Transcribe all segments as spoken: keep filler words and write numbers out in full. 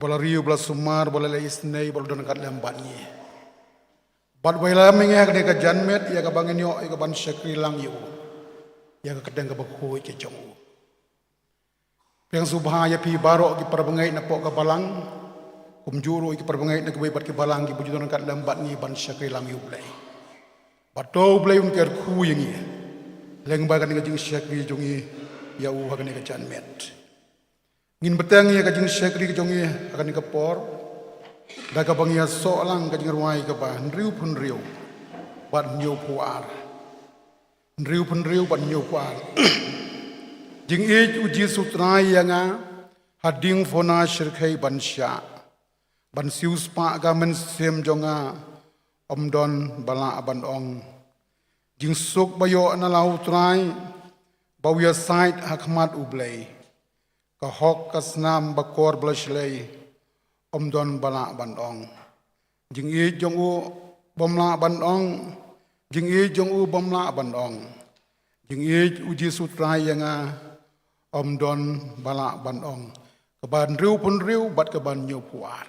ba la riew, ba la sumar, ba la leh isynei, ba la don ryngkat lem bad ngi. Bad wei lam ïa ngi ha kane ka janmiet ïa kaba ngin ïoh ïa kaban shakri lang ïa u ïa ka kyrteng kaba khuid ka jong u. Pdiang sngewbha ïa phi baroh ki parabangeit na poh ka balang, kumjuh ruh ïa ki parabangeit na kiwei pat ki balang kiba ju don ryngkat lem bad ngi ban shakri lang ïa u Blei. Bad to u Blei un kyrkhu ïa ngi lyngba kane ka jingshakri jong ngi ïa u ha kane ka janmiet. Ngin bteng ïa ka jingshakri jong ngi ha kane ka por da kaba ngi ïasoh lang ka jingrwai kaba hynriewphew hynriew bad hynñiewphew ar. Hynriewphew hynriew bad hynñiewphew ar. Jingïeit u Jisu Trai ïa nga, ha diengphna shyrkhei ban shah, ban siewspah ka mynsiem jong nga, ym don ba lah ban ong. Jingsuk ba ïoh na la u Trai, ba u ïasaid ha khmat u Blei, ka hok ka snam bakor ba la shlei, ym don ba lah ban ong. Jingïeit jong u bym lah ban ong. Jingïeit jong u bym lah ban ong. Jingïeit u Jisu Trai ïa nga, ym don ba lah ban ong. Kaba hynriewphew hynriew bad kaba hynñiewphew ar.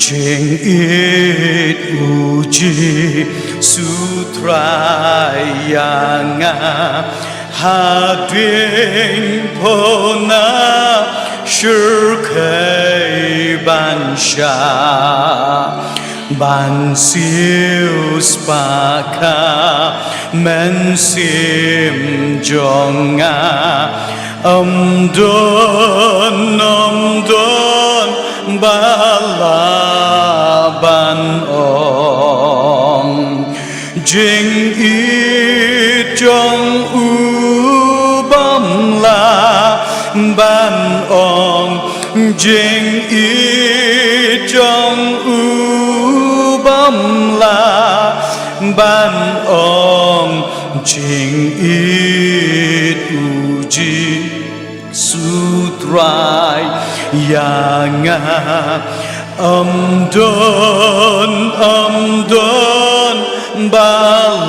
Jingïeit u Jisu Trai ïa nga, ha diengphna shyrkhei ban shah, ban siewspah ka mynsiem jong nga, ym don, ym don ba lah ban ong. Jingïeit jong u bym lah ban ong. Jingïeit jong u bym lah ban ong. Jingïeit u Jisu Trai ïa nga, ym don, ym don ba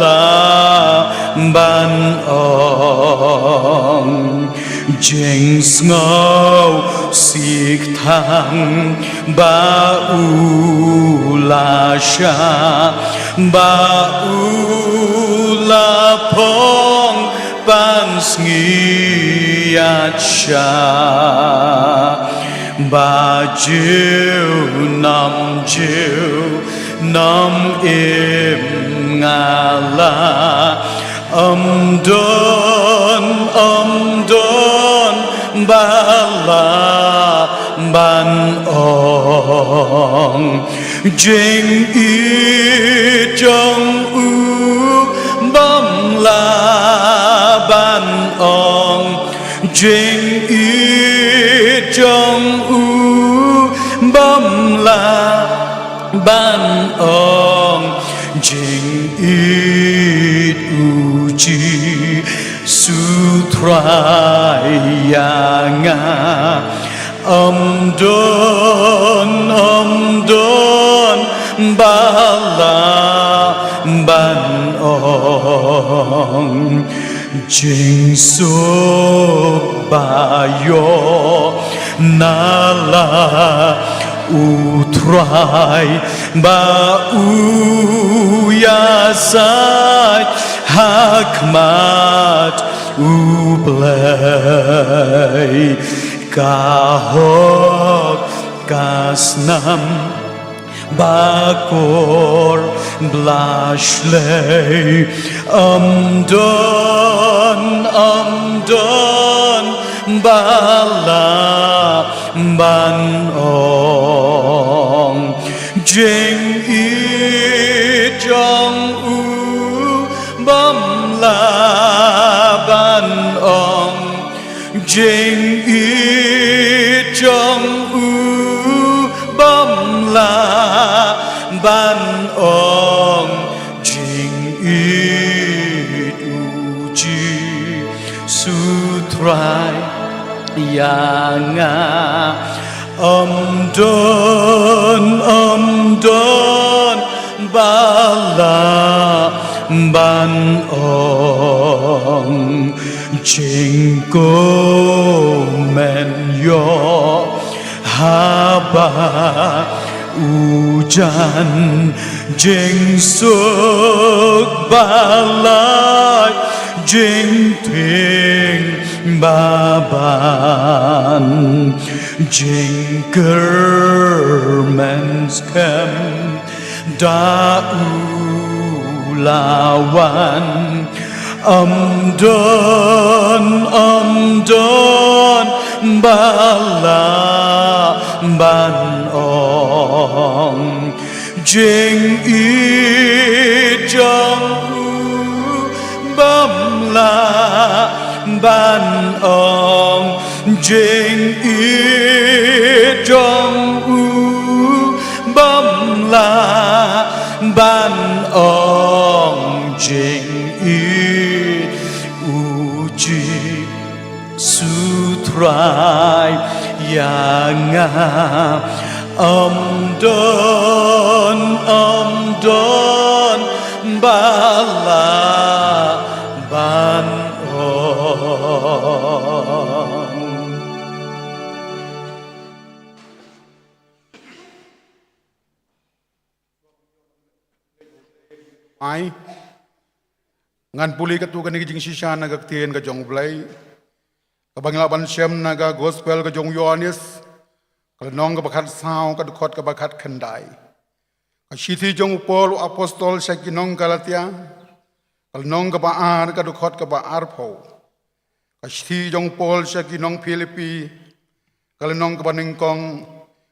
lah ban ong. Jingsngewsih thang ba u la shah, ba u la phong pansngiat sha, ba ju nam ju nam im nga la, ym don, ym don ba lah ban ong. Jingïeit jong u bym lah ban ong. Jingïeit jong u bym lah ban ong. Jingïeit u Jisu Trai ïa nga, ym don, ym don ba lah ban ong. Jingsuk ba ïoh na la u Trai, ba u ïasaid ha khmat u Blei, ka hok ka snam bakor ba la shlei, ym don, ym don ba lah ban ong. Jingïeit jong u bym lah ban ong. Jingïeit jong u bym lah ban ong. Jingïeit u Jisu Trai ïa nga. Ym don, ym don ba lah ban ong jingkmen ïoh haba u jan jingsuk ba lai jingtieng ba ban jingkyrmen skhem da u la wan. Ym don, ym don ba lah ban ong jingïeit jong u, bym lah ban ong jingïeit jong u, bym lah ban ong jingïeit u Jisu Trai ïa nga. Ym don, ym don ba lah ban ong. Ai, ngan pule katto katne ka jingshisha na ka ktien ka jong U Blei kaba ngi lah ban shem na ka gospel ka jong u Ïoannis, ka lynnong kaba khatsaw, ka dkhot kaba khatkhyndai. Ka shithi jong u Paul u apostol sha ki nong Galatia, ka lynnong kaba ar, ka dkhot kaba arphew. Ka shithi jong u Paul sha ki nong Philippi, ka lynnong kaba nyngkong,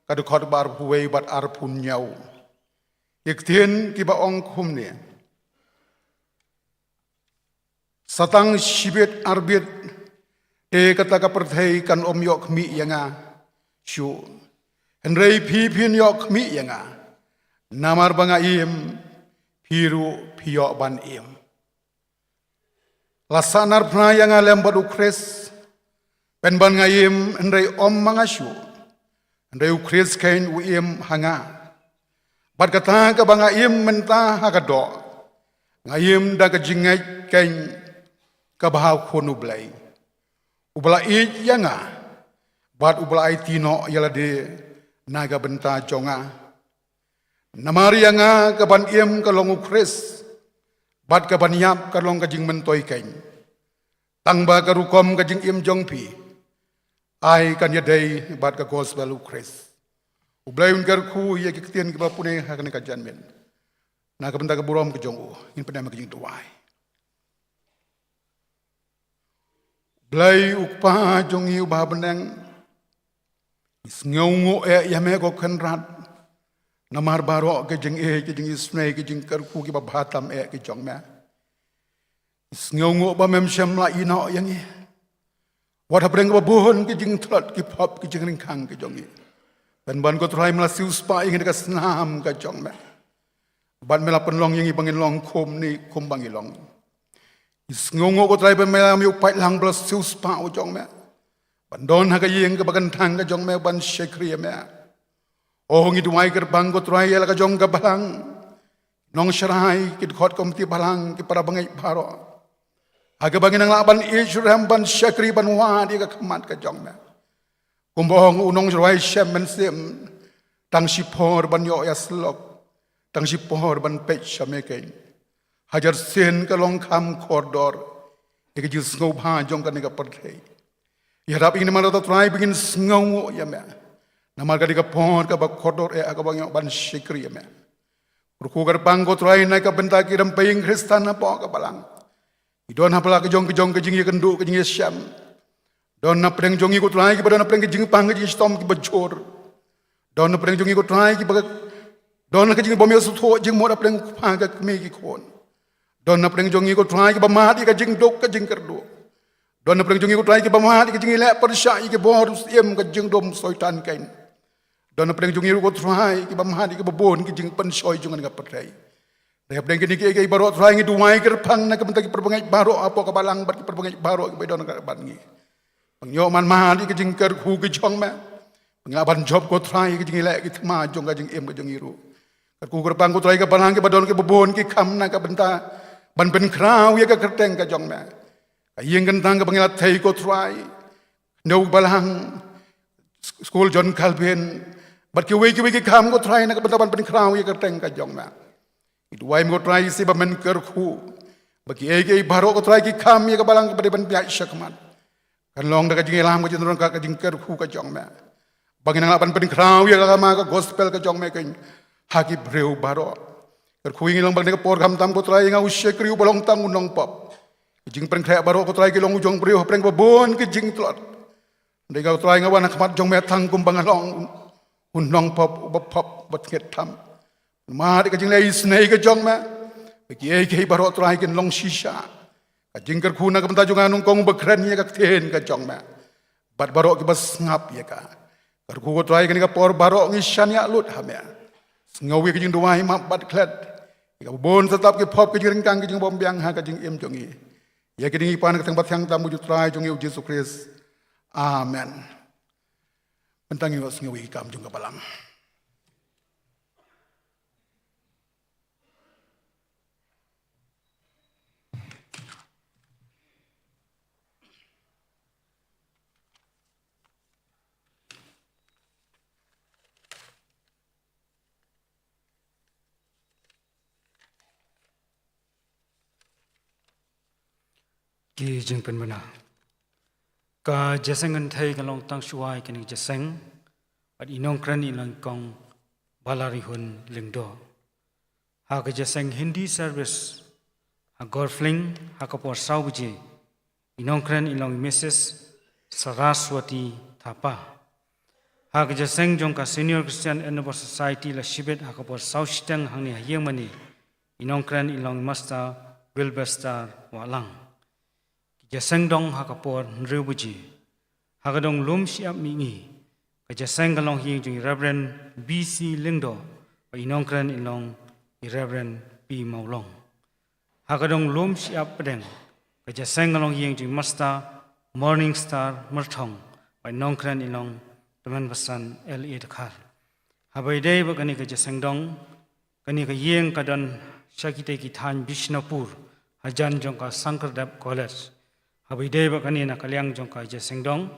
ka dkhot kaba arphew wei bad arphew hynñiew. Ki ktien kiba ong kumne. Sa tang shibit arbit te kata ka pyrthei kan ym ïoh khmih ïa nga shuh. Hynrei phi phin ïoh khmih ïa nga. Namar ba nga im, phi ruh phi ïoh ban im. La sahnarphna ïa nga lem bad u Khrist. Pynban nga im, hynrei ym ma nga shuh, hynrei u Khrist keiñ u im ha nga. Bad kata kaba nga im mynta ha ka doh, nga im da ka jingngeit keiñ kaba ha u Khun U Blei, uba la ïeit ïa nga bad uba la aiti noh ïa lade na ka bynta jong nga. Namar ïa nga ka ban im ka long u Khrist, bad ka ban ïap ka long ka jingmyntoi keiñ. Tang ba ka rukom ka jingim jong phi ai kan ïadei bad ka gospel u Khrist. U Blei un kyrkhu ïa ki ktien kiba pule ha kane ka janmiet. Na ka bynta ka burom ka jong u, ngin pyndem ka jingduwai. Blei u Kpa jong ngi uba ha bneng, ngi sngewnguh eh ïa me ko Kynrad. Namar baroh ki jingïeit, ki jingisynei, ki jingkyrkhu kiba bha tam eh ki jong me. Ngi sngewnguh ba mem shym la ïehnoh ïa ngi. Wat hapdeng kaba bun ki jingtlot, ki pop, ki jingryngkang ki jong ngi, pynban ko Trai me la siewspah ïa ngi da ka snam ka jong me. Bad me la pynlong ïa ngi ba ngin long kumne kumba ngi long. Ngi sngewnguh ko Trai ba me la mih u paidlang ba la siewspah u jong me, ban don ha ka ïing kaba kyntang ka jong me ban shakri ïa me. O ngi duwai kyrpang ko Trai ïa la ka jong ka balang, nongsharai, ki dkhot komiti balang, ki para bangeit baroh, ha kaba ngin nang lah ban ïeit syrhem, ban shakri, ban wad ïa ka khmat ka jong me. Kumba ong u nongsharai Shem Mynsiem, tang shipor ban ïoh ïasyllok, tang shipor ban peit sha me keiñ. Hajar sien ka long kham kordor ïa ka jingsngewbha jong kane ka pyrthei. Ïarap ïa ngi namar kata Trai ba ngin sngewnguh ïa me. Namar kane ka por kaba kordor eh ha kaba ngi ïoh ban shakri ïa me. Kyrkhu kyrpang ko Trai na ka bynta ki rympei Khristan hapoh ka balang. Ngi don ha pla ka jong ka jong ka jingïakynduh, ka jingïashem. Don hapdeng jong ngi ko Trai kiba don hapdeng ka jingpang ka jingshitom kiba jur. Don hapdeng jong ngi ko Trai kiba don ka jingbym ïasngewthuh jingmut hapdeng u kpa ka kmie ki khun. Don hapdeng jong ngi ko Trai kiba mad ïa ka jingduk ka jingkyrduh. Don hapdeng jong ngi ko Trai kiba mad ïa ka jingïaleh pyrshah ïa ki bor u syiem, ka jingdum soitan keiñ. Don hapdeng jong ngi ruh ko Trai kiba mad ïa kiba bun ki jingpynshoi jong kane ka pyrthei. Dei hapdeng kine kiei kiei baroh Trai ngi duwai kyrpang na ka bynta ki para bangeit baroh hapoh ka balang bad ki para bangeit baroh kiba don ha khadbah ngi. Ïoh man maham ïa ka jingkyrkhu ka jong me. Nga ban jop ko Trai ka jingïaleh ki thma jong ka jingim ka jong ngi ruh. Kyrkhu kyrpang ko Trai ka balang ki ba don ki ba bun ki kham na ka bynta ban pynkhraw ïa ka kyrteng ka jong me. Ka ïing ka tang ka ba ngi la thei ko Trai. Ndew balang, skul John Calvin, bad kiwei kiwei ki kham ko Trai na ka bynta ban pynkhraw ïa ka kyrteng ka jong me. Ngi duwai mo ko Trai shi ba men kyrkhu ba kiei kiei baroh ko Trai ki kham ïa ka balang ka ba dei ban pynïaid shakhmat. Kan long da ka jingïalam ka jingdon ka, ka jingkyrkhu ka jong me. Ba ngin nang lah ban pynkhraw ïa ka kama ka gospel ka jong me kein ha ki briew baroh. Kyrkhu ïa ngi long ba kane ka por khamtam ko Trai nga u shakri u ba long tang u nongpop. Ka jingpynkhreh baroh ko Trai ki long u jong briew hapdeng ba bun ka jingtlot. Dei nga u Trai nga wan ha khmat jong me tang kum ba nga long u nongpop u ba pop u ba tngit tham. Namar ka jingleh isynei ka jong me. Ba kiei kiei baroh Trai kin long shisha. Ka jingkyrkhu na ka bynta jong nga nyngkong u ba kren ïa ka ktien ka jong me. Bad baroh ki ba sngap ïa ka. Kyrkhu ko Trai kane ka por baroh ngi shaniah lut ha me. Sngew ïa ka jingduwai map bad klet. Ïa ka bun sa tap ki pop ki jingryngkang ki jingbymbiang ha ka jingim jong ngi. Ïa kine ngi pan ka teng ba thiang tam u Trai jong ngi u Jisu Khrist. Amen. Mynta ngin ïohsngew ïa ki kam jong ka balang. Ki jingpynbna. Ka jingïaseng kynthei ka long tang shuwa ïa kane ka jingïaseng. Bad i nongkren i long i Kong Balarihun Lyngdoh. Ha ka jingïaseng Hindi service ha Gorfling ha ka por saw baje. I nongkren i long i Missus Saraswati Thapa. Ha ka jingïaseng jong ka Senior Christian Endeavour Society la shibit ha ka por saw shiteng hangne ha ïing mane. I nongkren i long i Master Wilbester Wahlang. Ka jingïaseng dong ha ka por hynriew baje. Ha ka dong lum shyiap mihngi. Ka jingïaseng ka long ha ïing jong i Reverend B C Lyngdoh. Bad i nongkren i long i Reverend P Mawlong. Ha ka dong lum shyiap pdeng. Ka jingïaseng ka long ha ïing jong i Master Morning Star Myrthong. Bad i nongkren i long Tymmen Basan L A Dkhar. Haba ïadei bad kane ka jingïaseng dong. Kane ka ïing ka don sha kitei ki thaiñ Bishnupur. Hajan jong ka Sankardeb College. Haba ïadei bad kane na ka liang jong ka jingïaseng dong.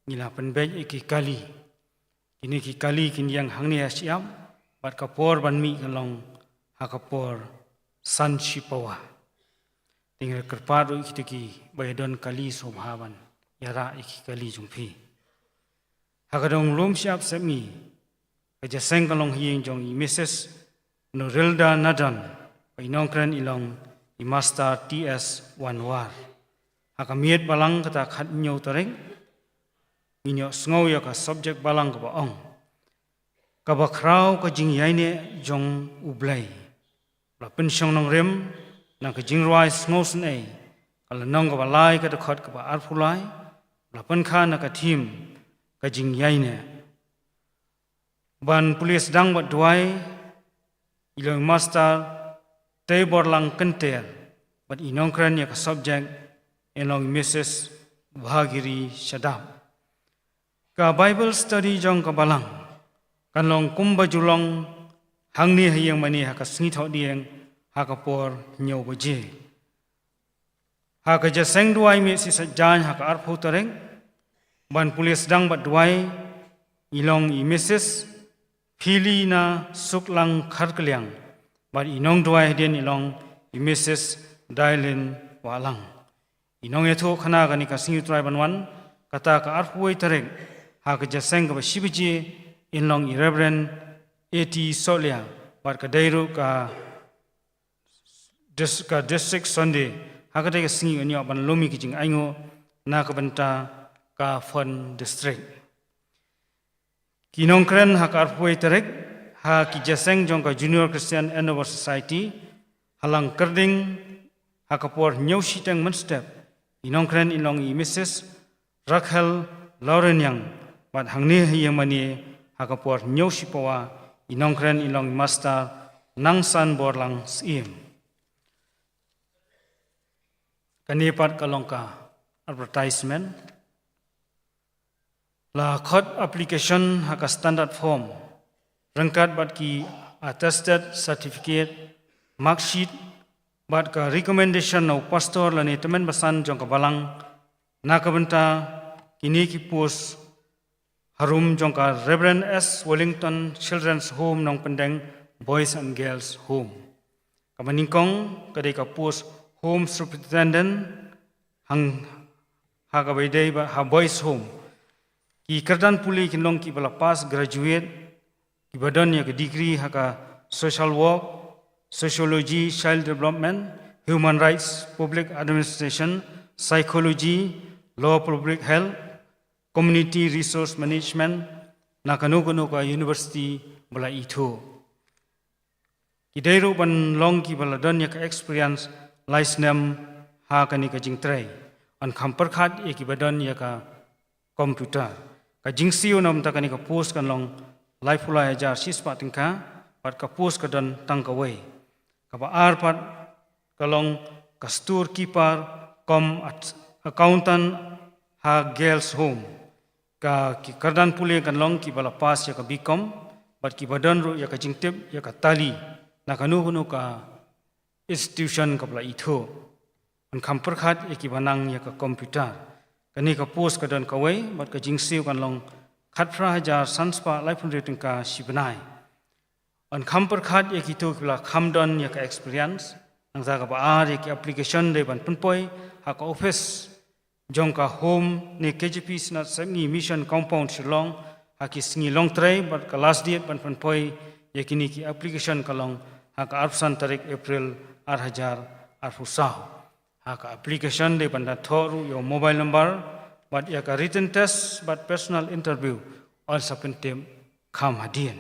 Ngi la pynbeit ïa ki kali. Kine ki kali kin ïeng hangne ha shyiap. Bad ka por ban mih ka long ha ka por san shi pawa. Te ngi kyrpad ruh ïa kita ki ba ïadon kali sngewbha ban ïarah ïa ki kali jong phi. Ha ka dong lum shyiap sepngi. Ka jingïaseng ka long ha ïing jong i Missus Norilda Nadan. Bad i nongkren i long i Master T S Wanwar. Ha ka miet balang kata khathynñiew tarik. Ngin ïohsngew ïa ka subject balang kaba ong. Kaba khraw ka jingïaineh jong U Blei. La pynshong nongrim na ka jingrwai sngewsynei. Ka lynnong kaba lai ka dkhot kaba arphew lai. La pynkha na ka theme ka jingïaineh. Ban pule sdang bad duwai i long i Master Teiborlang Kynter bad i nongkren ïa ka subject i long i Missus Bhagiri Shadap. Ka Bible study jong ka balang kan long kumba ju long hangne ha ïing mane ha ka sngi Thohdieng ha ka por hynñiew baje. Ha ka jingïaseng duwai mih shisha jaiñ ha ka arphew tarik ban pule sdang bad duwai i long i Missus Philina Suklang Kharkliang bad i nongduwai hadien i long i Missus Dailin Wahlang. I nongïathuh khana kane ka sngi U Trai ban wan kata ka arphew wei tarik ha ka jingïaseng kaba shi baje in long i Reverend A T Sohlieh bad ka dei ruh ka dis-, ka District Sunday ha katei ka sngi un ïoh ban lum ïa ki jingainguh na ka bynta ka Fund District. Ki nongkren ha ka arphew wei tarik ha ki jingïaseng jong ka Junior Christian Endeavour Society ha Langkyrding ha ka por hynñiew shiteng mynstep. I nongkren i long i Missus Rakhel Lawreniang bad hangne ha ïing mane ha ka por hynñiew shi pawa i nongkren i long i Master Nangsan Borlang Syiem. Kane pat ka long ka advertisement. la khot application ha ka standard form ryngkat bad ki attested certificate, marksheet bad ka recommendation na u pastor lane tymmen basan jong ka balang na ka bynta kine ki post harum jong ka Reverend S Wellington Children's Home Nongpyndeng, Boys and Girls Home. Kaba nyngkong ka dei ka post Home Superintendent hang ha kaba ïadei bad ha Boys Home. Ki kyrdan pule kin long kiba la pass graduate, kiba don ïa ka degree ha ka social work, sociology, child development, human rights, public administration, psychology, law, public health, community resource management, na kano kano ka university ba la ithuh. Ki dei ruh ban long kiba la don ïa ka experience lai snem ha kane ka jingtrei. Yn kham pyrkhat ïa kiba don ïa ka computer. Ka jingsiew na bynta kane ka post kan long laiphew lai hajar shispah tyngka, bad ka post ka don tang kawei. Kaba ar pat ka long ka storekeeper cum at-, accountant ha Girls Home. Ka ki kyrdan pule kan long kiba la pass ïa ka B Com bad kiba don ruh ïa ka jingtip ïa ka tally na kano kano ka institution kaba la ithuh. Yn kham pyrkhat ïa kiba nang ïa ka computer. Kane ka post ka don kawei bad ka jingsiew kan long khatphra hajar sanspah laiphew hynriew tyngka shi bnai. Yn kham pyrkhat ïa kito kiba la kham don ïa ka experience. Nangta kaba ar ïa ki application dei ban pynpoi ha ka office jong ka Home ne K J P Synod Sepngi Mission Compound Shillong ha ki sngi Longtrei bad ka last date ban pynpoi ïa kine ki application ka long ha ka arphew san tarik April ar hajar arphew saw. Ha ka application dei ban da thoh ruh ïa u mobile number bad ïa ka written test bad personal interview yn sa pyntip kham hadien.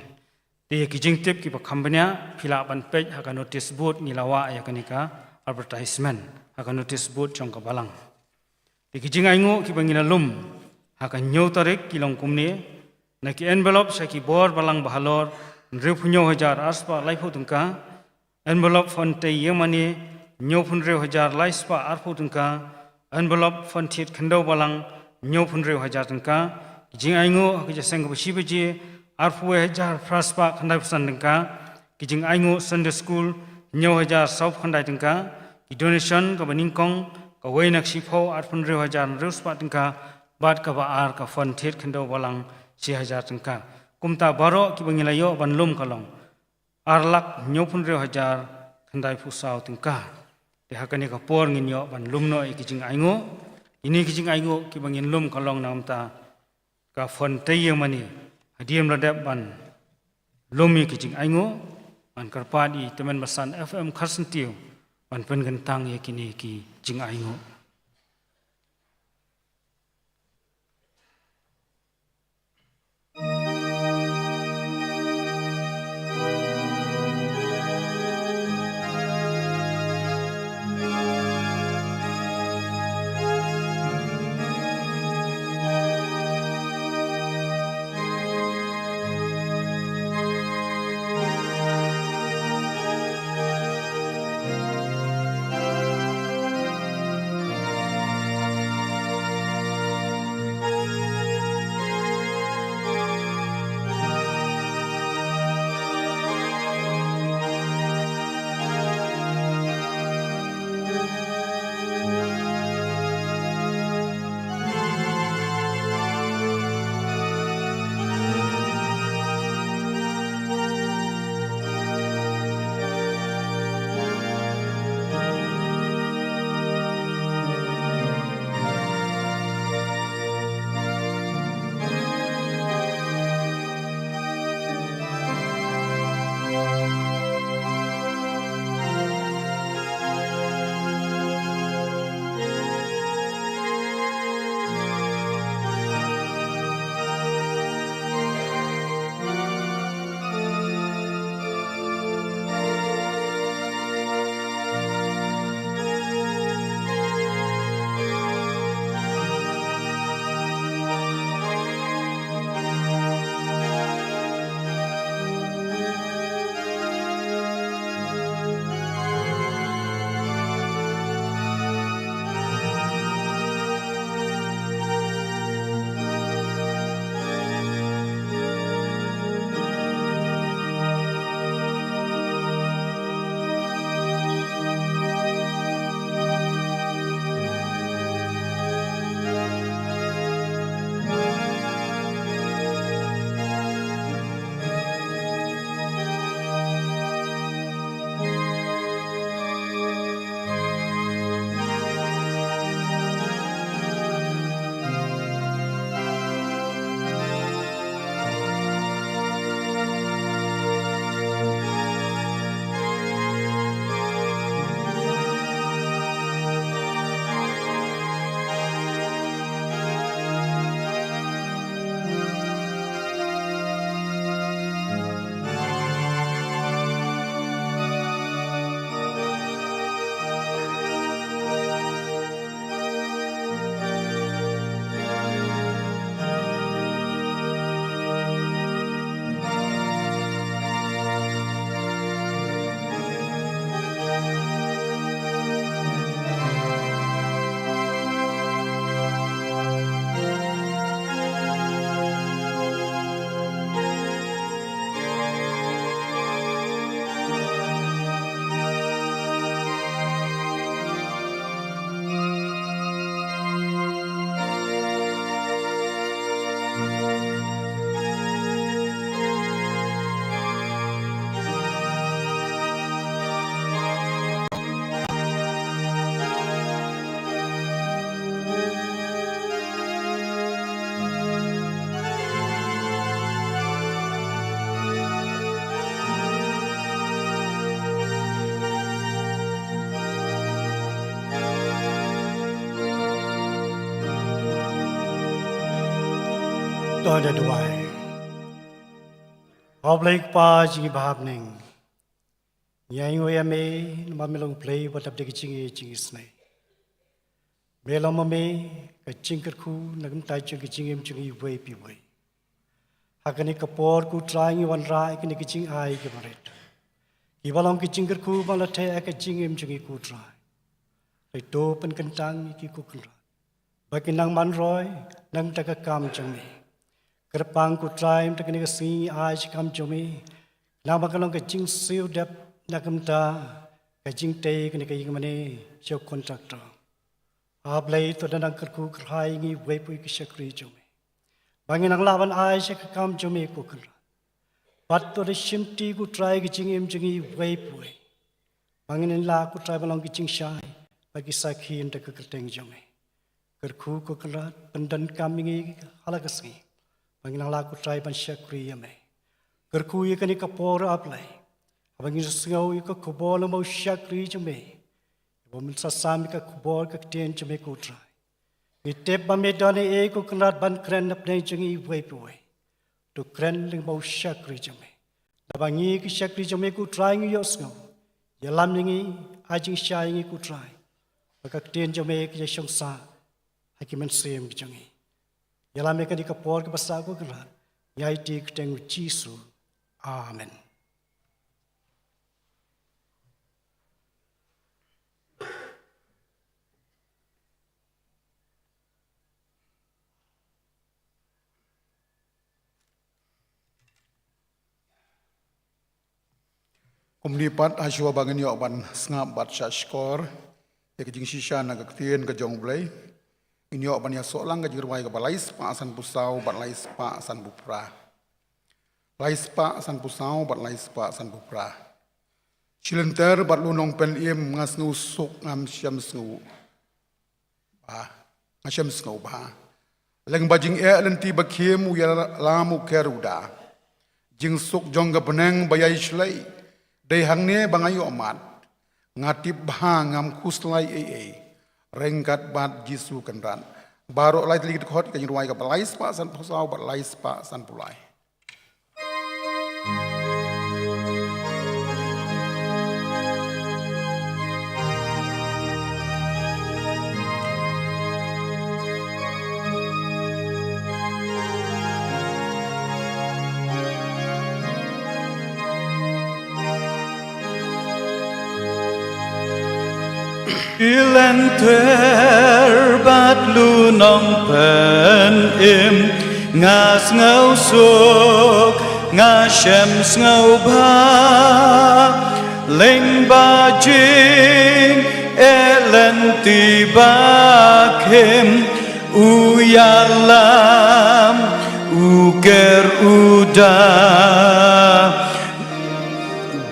Te ïa ki jingtip kiba kham bniah phi lah ban peit ha ka notice board, ngi la wah ïa kane ka advertisement ha ka notice board jong ka balang. Te ki jingainguh kiba ngi la lum ha ka hynñiew tarik ki long kumne: na ki envelope sha ki bor balang ba halor hynriewphew hynñiew hajar arspah laiphew tyngka, envelope fund tei ïing mane hynñiewphew hynriew hajar laispah arphew tyngka, envelope fund thied khyndew balang hynñiewphew hynriew hajar tyngka. Ki jingainguh ha ka jingïaseng kaba shi baje arphew wei hajar phraspah khyndaiphew san tyngka. Ki jingainguh Sunday School hynñiew hajar sawphew khyndai tyngka. Ki donation kaba nyngkong kawei na ka shiphew arphew hynriew hajar hynriewspah tyngka, bad kaba ar ka fund thied khyndew balang shi hajar tyngka. Kumta baroh kiba ngi la ïoh ban lum ka long ar lak hynñiewphew hynriew hajar khyndaiphew saw tyngka. Te ha kane ka por ngin ïoh ban lum noh ïa ki jingainguh. Kine ki jingainguh kiba ngin lum ka long na ka bynta ka fund tei ïing mane. Hadien ba la dep ban lum ïa ki jingainguh, ngan kyrpad ïa i Tymmen Basan F M Kharsyntiew ban pynkyntang ïa kine ki jingainguh. Ong da duwai. A Blei Kpa jong ngi ba ha bneng, ngi ainguh ïa me namar me long Blei ba dap da ki jingïeit jingisynei. Me long ma me ka jingkyrkhu na ka bynta jong ki jingim jong ngi iwei pa iwei. Ha kane ka por ko Trai ngi wanrah ïa kine ki jingai kiba rit, kiba long ki jingkyrkhu ba la theh ha ka jingim jong ngi ko Trai. Hynrei to pynkyntang ïa ki ko Kynrad ba kin nang man roi na ka bynta ka kam jong me. Kyrpang ko Trai mynta kane ka sngi ngi ai sha ka kam jong me, namar ba ka long ka jingsiew dep na ka bynta ka jingtei kane ka ïingmane sha u contractor. A Blei, to da nang kyrkhu kyrhai ïa ngi iwei pa iwei ki shakri jong me ba ngin nang lah ban ai sha ka kam jong me ko Kynrad. Bad to da shimti ko Trai ka jingim jong ngi iwei pa iwei ba ngin lah ko Trai ban long ki jingshai bad ki sakhi na ka kyrteng jong me. Kyrkhu ko Kynrad, pyndonkam ïa ngi ha la ka sngi ba ngin nang lah ko Trai ban shakri ïa me. Kyrkhu ïa kane ka por A Blei, haba ngin sngew ïa ka khubor na u shakri jong me, ba men sa sam ïa ka khubor ka ktien jong me ko Trai. Ngi tip ba me don ei ei ko Kynrad ban kren na pdeng jong ngi iwei pa iwei. To kren lyngba u shakri jong me. Naba ngi ki shakri jong me ko Trai ngi ïohsngew. Ïalam ïa ngi, ai jingshai ïa ngi ko Trai, ba ka ktien jong me ka ïashong sah ha ki mynsiem ki jong ngi. Ïalam ïa kane ka por kaba sah ko Kynrad, ngi aiti ha ka kyrteng u Jisu. Amen. Kumne pat, hashuwa ba ngin ïoh ban sngap bad shahshkor ïa ka jingshisha na ka ktien ka jong U Blei, ngin ïoh ban ïasoh lang ka jingrwai kaba lai spah sanphew saw bad lai spah sanphew phra. Lai spah sanphew saw bad lai spah sanphew phra. Shi lynter bad lu nongpynim, nga sngew suk, ngam shym sngew bha, nga shym sngew bha. Lyngba jingeh lynti ba khim, u ïalam u kher u da. Jingsuk jong ka bneng ba ïai shlei, dei hangne ba nga ïoh mad. Nga tip bha ngam khuslai ei ei ryngkat bad Jisu Kynrad. Baroh lai tylli ki dkhot ka jingrwai kaba lai spah sanphew saw bad lai spah sanphew lai. Shi lynter bad lu nongpynim, nga sngew suk, nga shym sngew bha. Lyngba jingeh lynti ba khim, u ïalam u kher u da.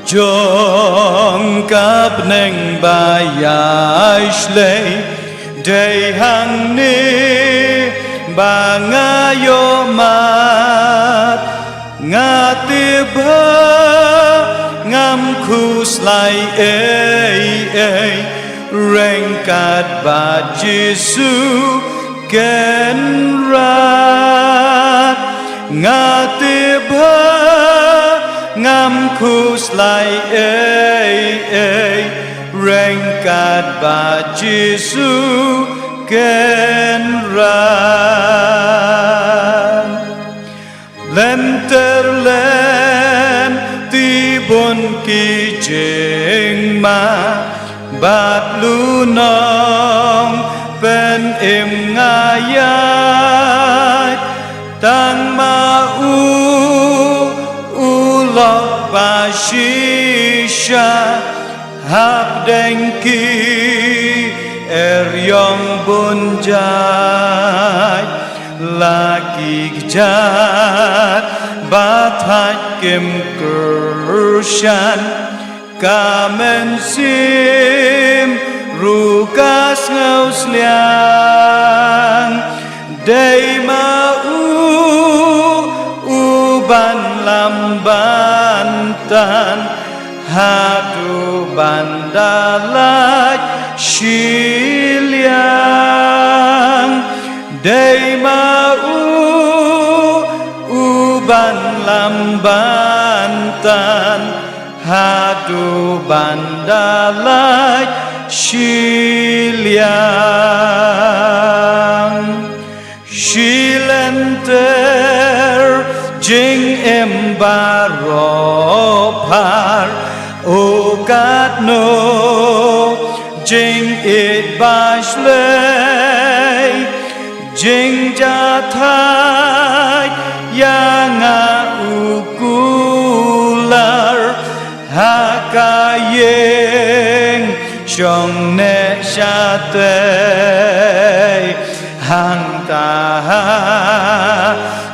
Jong ka bneng ba ïai shlei, dei hangne ba nga ïoh mad. Nga tip bha ngam khuslai ei ei ryngkat bad Jisu Kynrad. Nga tip bha ngam khuslai ei ei ryngkat bad Jisu Kynrad. Lynter lynti bun ki jingma bad lu nongpynim nga ïaid, tang ma u, u lok ba shisha. Hapdeng ki eriong bun jait, la ki kjat ba thait kim kyrshan, ka mynsiem ruh ka sngew sliang. Dei ma u, u ban lam ban tan, haduh ban da lait shiliang. Dei ma u, ban lam ban tan haduh ban da lait shiliang. Shi lynter jingim baroh phar, oh katno jingïeit ba shlei, jingjahthait ïa nga u kular ha ka ïing shong ne shatei, hangta ha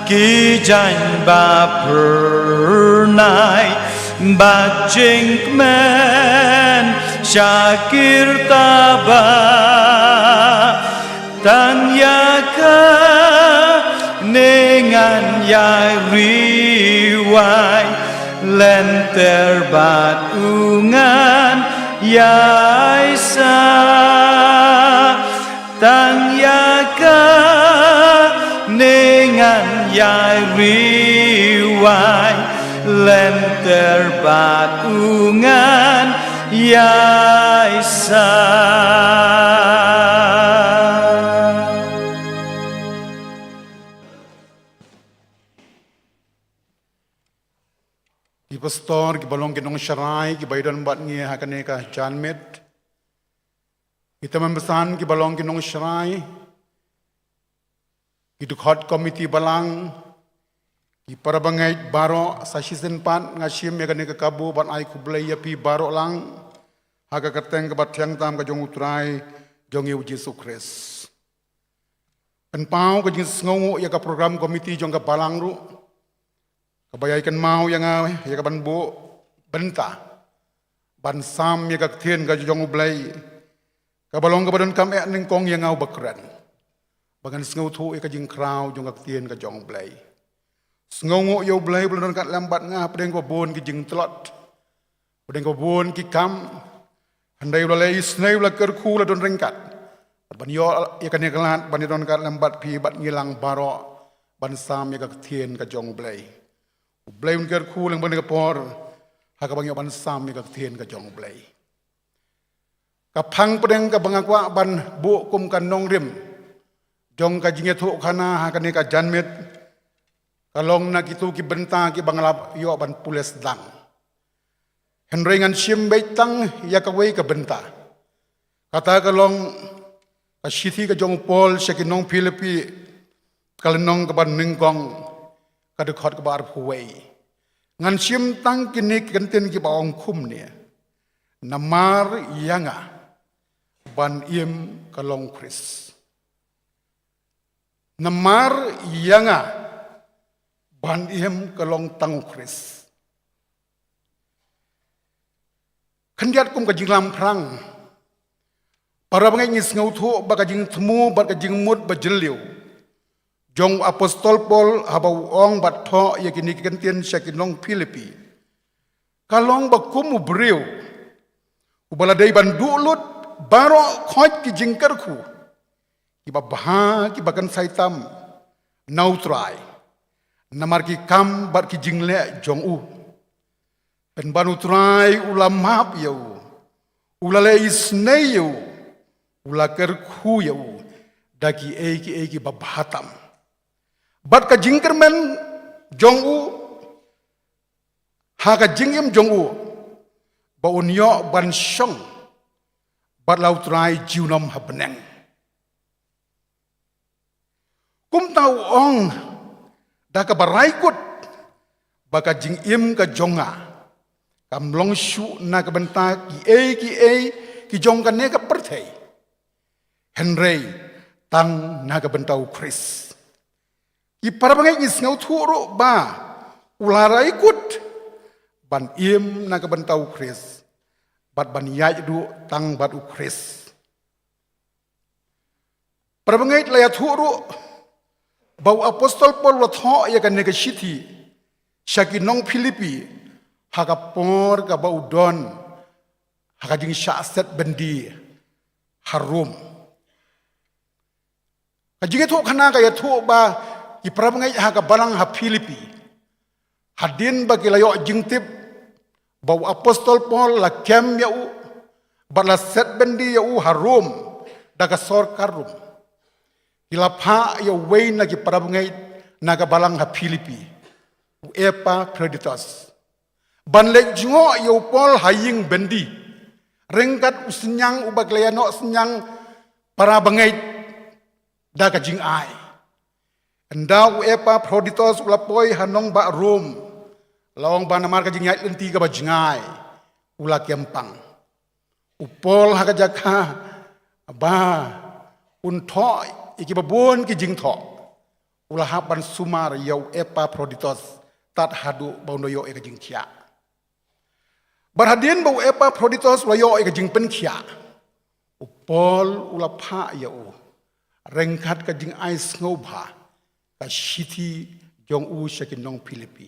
ki jaiñ ba phyrnai bad jingkmen sha ki rta ba. Tang ïa kane ngan ïai riwai, lynter bad u ngan ïai sah. Tang ïa kane ngan ïai riwai, lynter bad u ngan ïai sah. Ki pastor, kiba long ki nongsharai, kiba ïadon bad ngi ha kane ka janmiet. Ki tymmen basan, kiba long ki nongsharai. Ki dkhot komiti balang, ki para bangeit baroh, sa shisien pat nga shim ïa kane ka kabu ban ai khublei ïa phi baroh lang ha ka kyrteng kaba thiang tam ka jong U Trai jong ngi U Jisu Khrist. Pynpaw ka jingsngewnguh ïa ka program komiti jong ka balang ruh, kaba ïai kynmaw ïa nga ïa ka ban buh bynta ban sam ïa ka ktien ka jong U Blei, kaba long kaba donkam eh nyngkong ïa nga uba kren, ba ngan sngewthuh ïa ka jingkhraw jong ka ktien ka jong U Blei. Sngewnguh ïa U Blei ba la don ryngkat lem bad nga hapdeng kaba bun ki jingtlot, hapdeng kaba bun ki kam. Hynrei U la leh isynei, U la kyrkhu, U la don ryngkat ban ïoh ïa kane ka lad ban ïadon ryngkat lem bad phi bad ngi lang baroh ban sam ïa ka ktien ka jong U Blei. U Blei un kyrkhu lyngba kane ka por ha kaba ngi ïoh ban sam ïa ka ktien ka jong U Blei. Ka phang pdeng kaba nga kwah ban buh kum ka nongrim jong ka jingïathuhkhana ha kane ka janmiet ka long na kito ki bynta kiba nga la ïoh ban pule sdang. Hynrei ngan shim beit tang ïa kawei ka bynta. Kata ka long ka shithi ka jong u Paul sha ki nong Philippi, ka lynnong kaba nyngkong, ka dkhot kaba arphew wei. Ngan shim tang kine ki kyntien kiba ong kumne: Namar ïa nga ban im ka long Khrist. Namar ïa nga ban im ka long tang u Khrist. Khyndiat kum ka jinglamphrang, para bangeit, ngi sngewthuh ba ka jingthmu bad ka jingmut ba jylliew jong u apostol Paul haba u ong bad thoh ïa kine ki kyntien sha ki nong Philippi ka long ba kum u briew uba la dei ban duh lut baroh khoit ki jingkyrkhu kiba bha kiba kynsai tam na U Trai, namar ki kam bad ki jingleh jong u. Pynban U Trai u la map ïa u, u la leh isynei ïa u, u la kyrkhu ïa u da kiei kiei kiba bha tam. Bad ka jingkyrmen jong u ha ka jingim jong u ba un ïoh ban shong bad la U Trai junom ha bneng. Kumta u ong da kaba rai kut ba ka jingim ka jong nga kam long shuh na ka bynta kiei kiei ki jong kane ka pyrthei, hynrei tang na ka bynta u Khrist. Ki para bangeit, ngi sngewthuh ruh ba u la rai kut ban im na ka bynta u Khrist bad ban ïaid ruh tang bad u Khrist. Para bangeit, la ïathuh ruh ba u apostol Paul u la thoh ïa kane ka shithi sha ki nong Philippi ha ka por kaba u don ha ka jingshah set byndi ha Rom. Ka jingïathuhkhana ka ïathuh ba ki para bangeit ha ka balang ha Philippi Hadien ba ki la ïoh jingtip ba u apostol Paul la kem ïa u bad la set byndi ïa u ha Rom da ka sorkar Rom, ki la phah ïa uwei na ki parabangeit na ka balang ha Philippi, u Epaphroditus, ban leit jngoh ïa u Paul ha ïing byndi, ryngkat u synñiang uba ki la ïanoh synñiang parabangeit da ka jingai. Ynda u Epaphroditus u la poi ha nongbah Rom, la ong ba namar ka jingïaid lynti kaba jngai, u la kem pang. U Paul ha ka jaka ba un thoh ïa kiba bun ki jingthoh, u la hap ban sumar ïa u Epaphroditus tad haduh ba un da ïoh ïa ka jingthiah. Bad hadien ba u Epaphroditus u la ïoh ïa ka jingpynkhiah, u Paul u la phah ïa u ryngkat ka jingai sngewbha ka shithi jong u sha ki nong Philippi.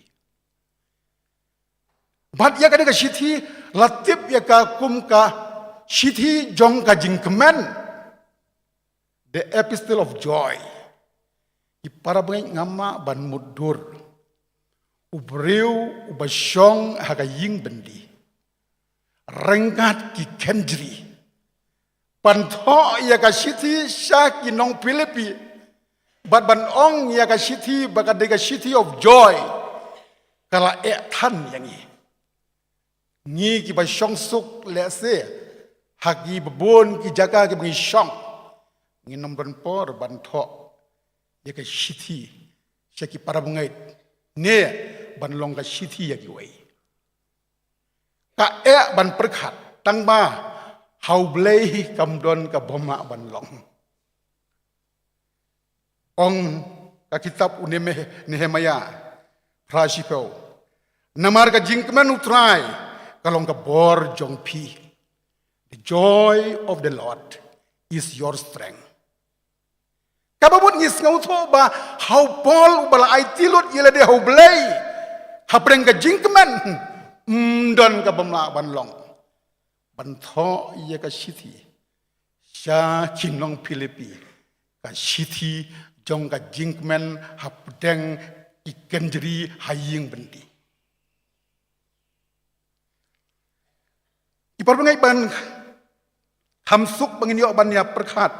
Bad ïa kane ka shithi la tip ïa ka kum ka shithi jong ka jingkmen, the epistle of joy. Ki parabangeit, ngam lah ban mutdur u briew uba shong ha ka ïing byndi ryngkat ki kynjri ban thoh ïa ka shithi sha ki nong Philippi bad ban ong ïa ka shithi ba ka dei ka shithi of joy, ka la eh than ïa ngi. Ngi kiba shong suk lehse ha kiba bun ki jaka kiba ngi shong, ngin ym don por ban thoh ïa ka shithi sha ki parabangeit ne ban long ka shithi ïa kiwei. Ka eh ban pyrkhat tang ba ha U Blei kam don ka bym lah ban long. Ong ka kitab u Nehemia phra shiphew, namar ka jingkmen U Trai ka long ka bor jong phi. The joy of the Lord is your strength. Kaba mut ngi sngewthuh ba ha u Paul uba la aiti lut ïa lade ha U Blei, hapdeng ka jingkmen ym don ka bym lah ban long ban thoh ïa ka shithi sha ki nong Philippi, ka shithi jong ka jingkmen hapdeng ki kynjri ha ïing byndi. Ki parabangeit, ban kham suk ba ngin ïoh ban ïa pyrkhat,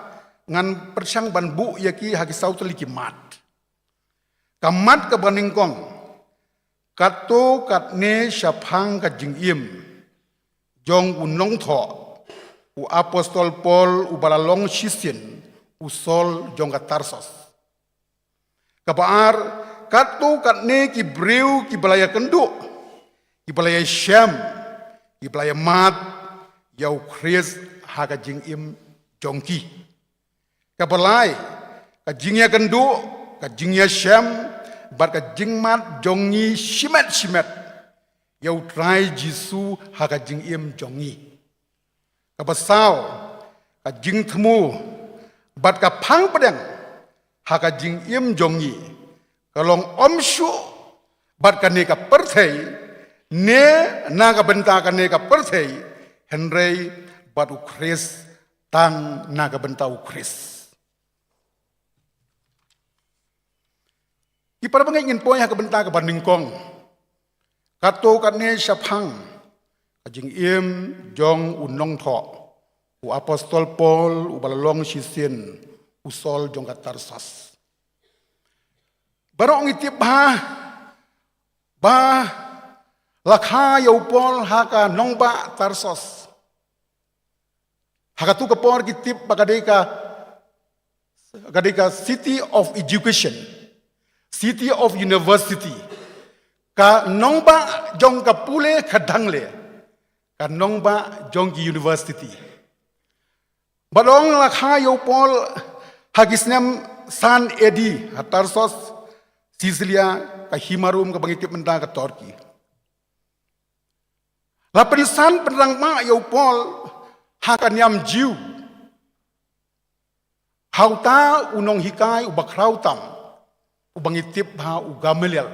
ngan pyrshang ban buh ïa ki ha ki saw tylli ki mat. Ka mat kaba nyngkong, katto katne shaphang ka jingim jong u nongthoh, u apostol Paul uba la long shisien u Saul jong ka Tarsus. Kaba ar, katto katne ki briew kiba la ïakynduh, kiba la ïashem, kiba la ïamad ïa U Khrist ha ka jingim jong ki. Kaba lai, ka jingïakynduh, ka jingïashem bad ka jingmad jong ngi shimet shimet ïa U Trai Jisu ha ka jingim jong ngi. Kaba saw, ka jingthmu bad ka phang pdeng ha ka jingim jong ngi ka long ym shuh bad kane ka pyrthei ne na ka bynta kane ka pyrthei, hynrei bad U Khrist, tang na ka bynta U Khrist. Ki parabangeit, ngin poi ha ka bynta kaba nyngkong, katto katne shaphang ka jingim jong u nongthoh, u apostol Paul uba la long shisien u Saul jong ka Tarsus. Baroh ngi tip bha ba la kha ïa u Paul ha ka nongbah Tarsus. Ha katu ka por ki tip ba ka dei ka, ka dei ka city of education, city of university, ka nongbah jong ka pule ka dangle, ka nongbah jong ki university. Ba long la kha ïa u Paul ha ki snem san A D ha Tarsus, Cilicia, ka hima Rom kaba ngi tip mynta ka Turkey. La pynsan pynrang bha ïa u Paul ha ka niam Jiw ha uta u nonghikai uba khraw tam, uba ngi tip bha u Gamaliel,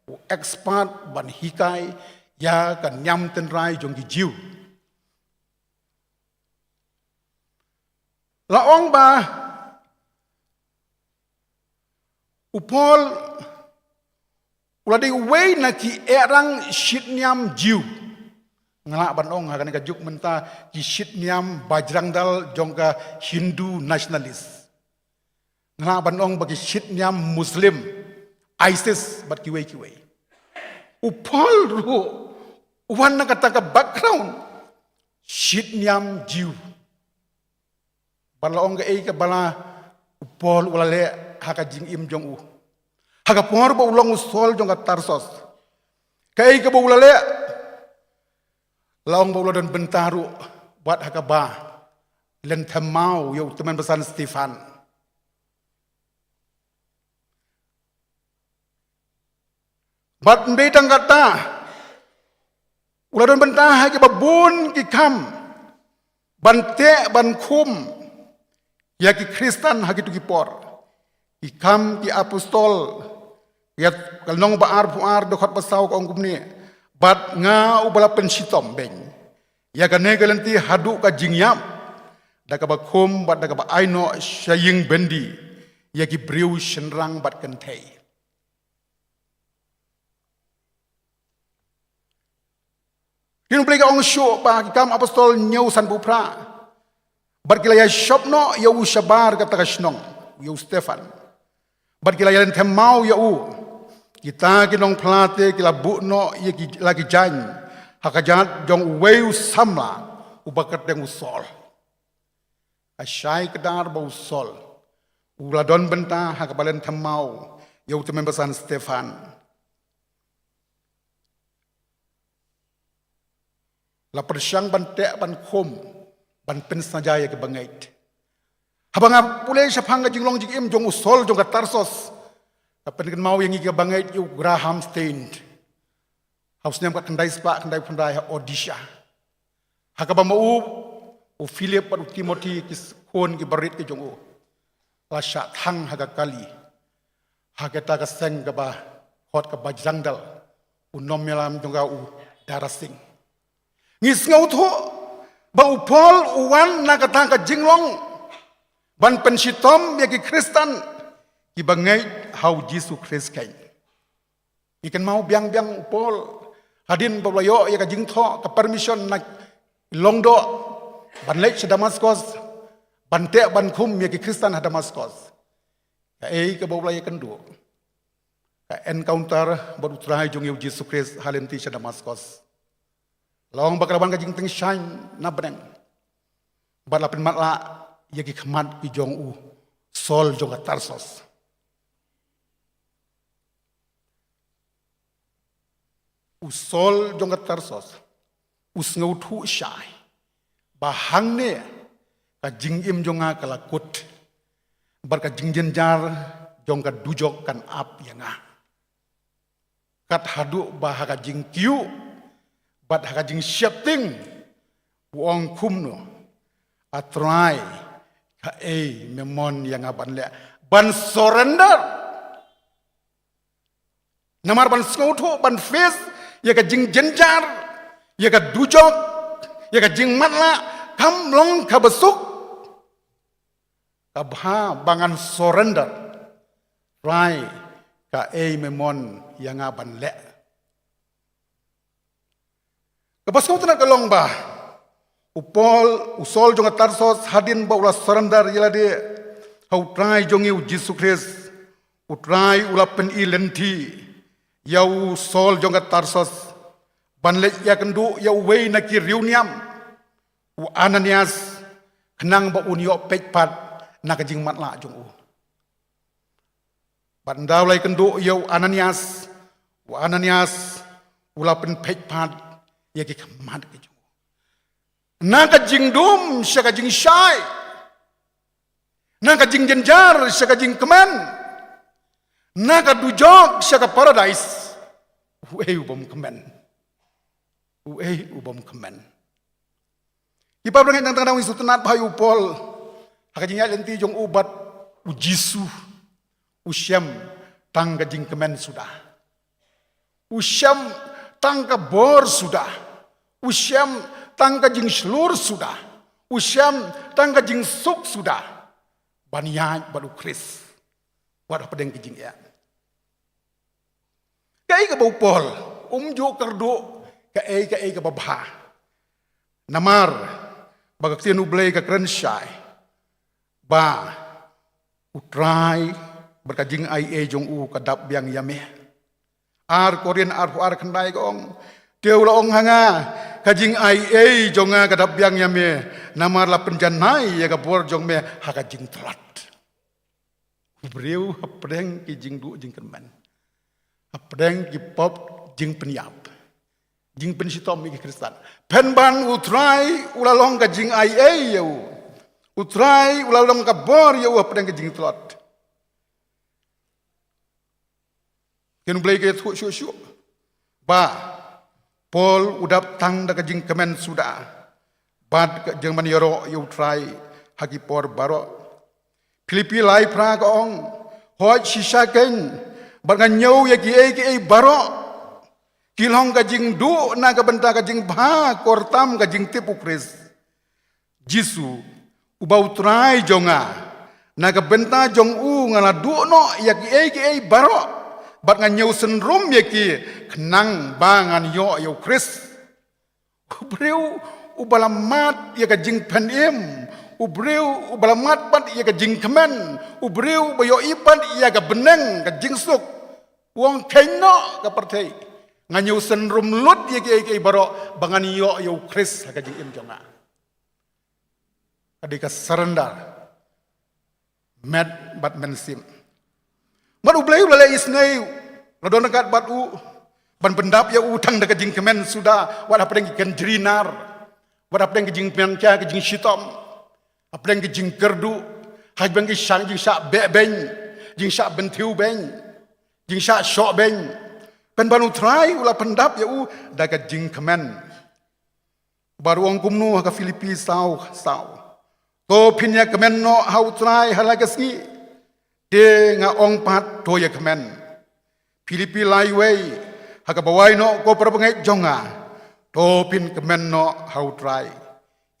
u expert ban hikai ïa ka niam tynrai jong ki Jiw. La ong ba u Paul U la dei uwei na ki ehrang shitniam Jiw. Nga lah ban ong ha kane ka juk mynta ki shitniam bajrangdal jong ka Hindu nationalist. Nga lah ban ong ba ki shitniam Muslim, ISIS bad kiwei kiwei. U Paul ruh u wan na kata ka background shitniam Jiw. Bad la ong kaei kaba la u Paul u la leh ha ka jingim jong u ha ka por ba u long u Saul jong ka Tarsos. Kaei kaba u la leh, la ong ba u la don bynta ruh bad ha kaba lynthem maw ïa u tymmen basan Stephan. Bad ym dei tang katta, u la don bynta ha kiba bun ki kam ban teh ban khum ïa ki Khristan ha kitu ki por. Ki Kam ki Apostol, ïa ka lynnong ba arphew ar, dkhot ba saw ka ong kumne: Bad nga uba la pynshitom beiñ ïa kane ka lynti haduh ka jingïap, da kaba khum bad da kaba ai noh sha ïing byndi ïa ki briew shynrang bad kynthei. Kin Blei ka ong shuh ba ki Kam Apostol hynñiew sanphew phra. Bad ki la ïashop noh ïa u shabar kata ka shnong, ïa u Stephan. Bad ki la ïalynthem maw ïa u. Kita ki nongphla te ki la buh noh ïa ki la ki jaiñ ha kjat jong uwei u samla uba kyrteng u Saul. Ka shai kdar ba u Saul u la don bynta ha kaba lynthem maw ïa u tymmen basan Stephan. La pyrshang ban teh ban khum, ban pynsngew ïa ki bangeit. Haba nga pule shaphang ka jinglong jingim jong u Saul jong ka Tarsos, ka pynkynmaw ïa ngi ki bangeit ïa u Graham Staines ha u snem ka khyndai spah khyndai phew khyndai ha Odisha. Ha kaba ma u, u Philip bad u Timothy ki khun ki barit ki jong u la shah thang ha ka kali ha kata ka seng kaba khot ka bajrangdal, u nongïalam jong ka u Dara Singh. Ngi sngewthuh ba u Paul u wan na kata ka jinglong ban pynshitom ïa ki Khristan ki bangeit ha u Jisu Khrist keiñ. Ngi kynmaw biang biang u Paul hadien ba u la ïoh ïa ka jingthoh, ka permission na Lyngdoh ban leit sha Damaskos ban teh ban khum ïa ki Khristan ha Damaskos. Kaei kaba u la ïakynduh? Ka encounter bad u Trai jong ngi u Jisu Khrist ha lynti sha Damaskos. La ong ba ka la wan ka jingtyngshaiñ na bneng bad la pynmatlah ïa ki khmat ki jong u Saul jong ka Tarsos. U Saul jong ka Tarsos u sngewthuh shai ba hangne ka jingim jong nga ka la kut, bad ka jingjynjar jong ka dujok kan ap ïa nga. Kat haduh ba ha ka jingkyiuh bad ha ka jingsheptieng u ong kumno: A Trai, kaei me mon ïa nga ban leh? Ban surrender. Namar ban sngewthuh ban face ïa ka jingjynjar, ïa ka dujok, ïa ka jingmatlah kam long kaba suk. Ka bha ba ngan surrender. Trai, kaei me mon ïa nga ban leh? Kaba sngewtynnat ka long ba u Paul, u Saul jong ka Tarsos, hadien ba u la surrender ïa lade ha u Trai jong ngi u Jisu Khrist, u Trai u la pyni lynti ïa u Saul jong ka Tarsos ban leit ïakynduh ïa uwei na ki riewniam, u Ananias, khnang ba un ïoh peit pat na ka jingmatlah jong u. Bad ynda u la ïakynduh ïa u Ananias, u Ananias u la pynpeit pat ïa ki khmat ki jong u. Na ka jingdum sha ka jingshai, na ka jingjynjar sha ka jingkmen, na ka dujok sha ka paradais. Uei u bym kmen? Uei u bym kmen? Ki parabangeit, nangta ngi sngewtynnat ba ha u Paul, ha ka jingïaid lynti jong u bad u Jisu, u shem tang ka jingkmen suda. U shem tang ka bor suda. U shem tang ka jingshlur suda. U shem tang ka jingsuk suda ban ïaid bad u Khrist wat hapdeng ki jingeh. Kaei kaba u Paul um ju kyrduh kaei kaei kaba bha. Namar ba ka ktien U Blei ka kren shai ba U Trai bad ka jingaiei jong u ka dap biang ïa me. Ar Korinth arphew ar khyndai ka ong, te u la ong ha nga, ka jingaiei jong nga ka dap biang ïa me, namar la pynjanai ïa ka bor jong me ha ka jingtlot. U briew hapdeng ki jingduh jingkyrmen, hapdeng ki pop, jingpynïap, jingpynshitom ïa ki Khristan, pynban U Trai u la long ka jingaiei ïa u. U Trai u la long ka bor ïa u hapdeng ka jingtlot. Ktien U Blei ka ïathuh shuh shuh ba Paul u dap tang da ka jingkmen suda bad ka jingman ïaroh ïa U Trai ha ki por baroh. Philippi lai phra ka ong, hooid shisha kein, bad nga ñiew ïa kiei kiei baroh ki long ka jingduh na ka bynta ka jingbha kyrpang ka jingtip U Khrist Jisu uba U Trai jong nga. Na ka bynta jong u nga la duh noh ïa kiei kiei baroh, bad nga ñiew synrum ïa ki, khnang ba ngan ïoh ïa U Khrist. U briew uba la mad ïa ka jingpynim, u briew uba la mad pat ïa ka jingkmen, u briew uba ïohi pat ïa ka bneng, ka jingsuk, u ong, kheiñ noh ka pyrthei, nga ñiew synrum lut ïa kiei kiei baroh ba ngan ïoh ïa U Khrist ha ka jingim jong nga. Ka dei ka surrender met bad mynsiem. Bad U Blei u la leh isynei, la don ryngkat bad u, ban pyndap ïa u tang da ka jingkmen suda, wat hapdeng ki kynjri nar, wat hapdeng ki jingpynkhiah, ki jingshitom, hapdeng ki jingkyrduh, hapdeng ki shang, jingshah beh beiñ, jingshah bynthiew beiñ, jingshah shoh beiñ. Pynban U Trai u la pyndap ïa u da ka jingkmen. Ba ruh ong kumno ha ka Philippi saw saw, to phin ïa kmen noh ha U Trai ha la ka sngi. Te nga ong pat, to ïa kmen. Philippi lai wei, ha kaba wai noh ko para bangeit jong nga, to phin kmen noh ha U Trai.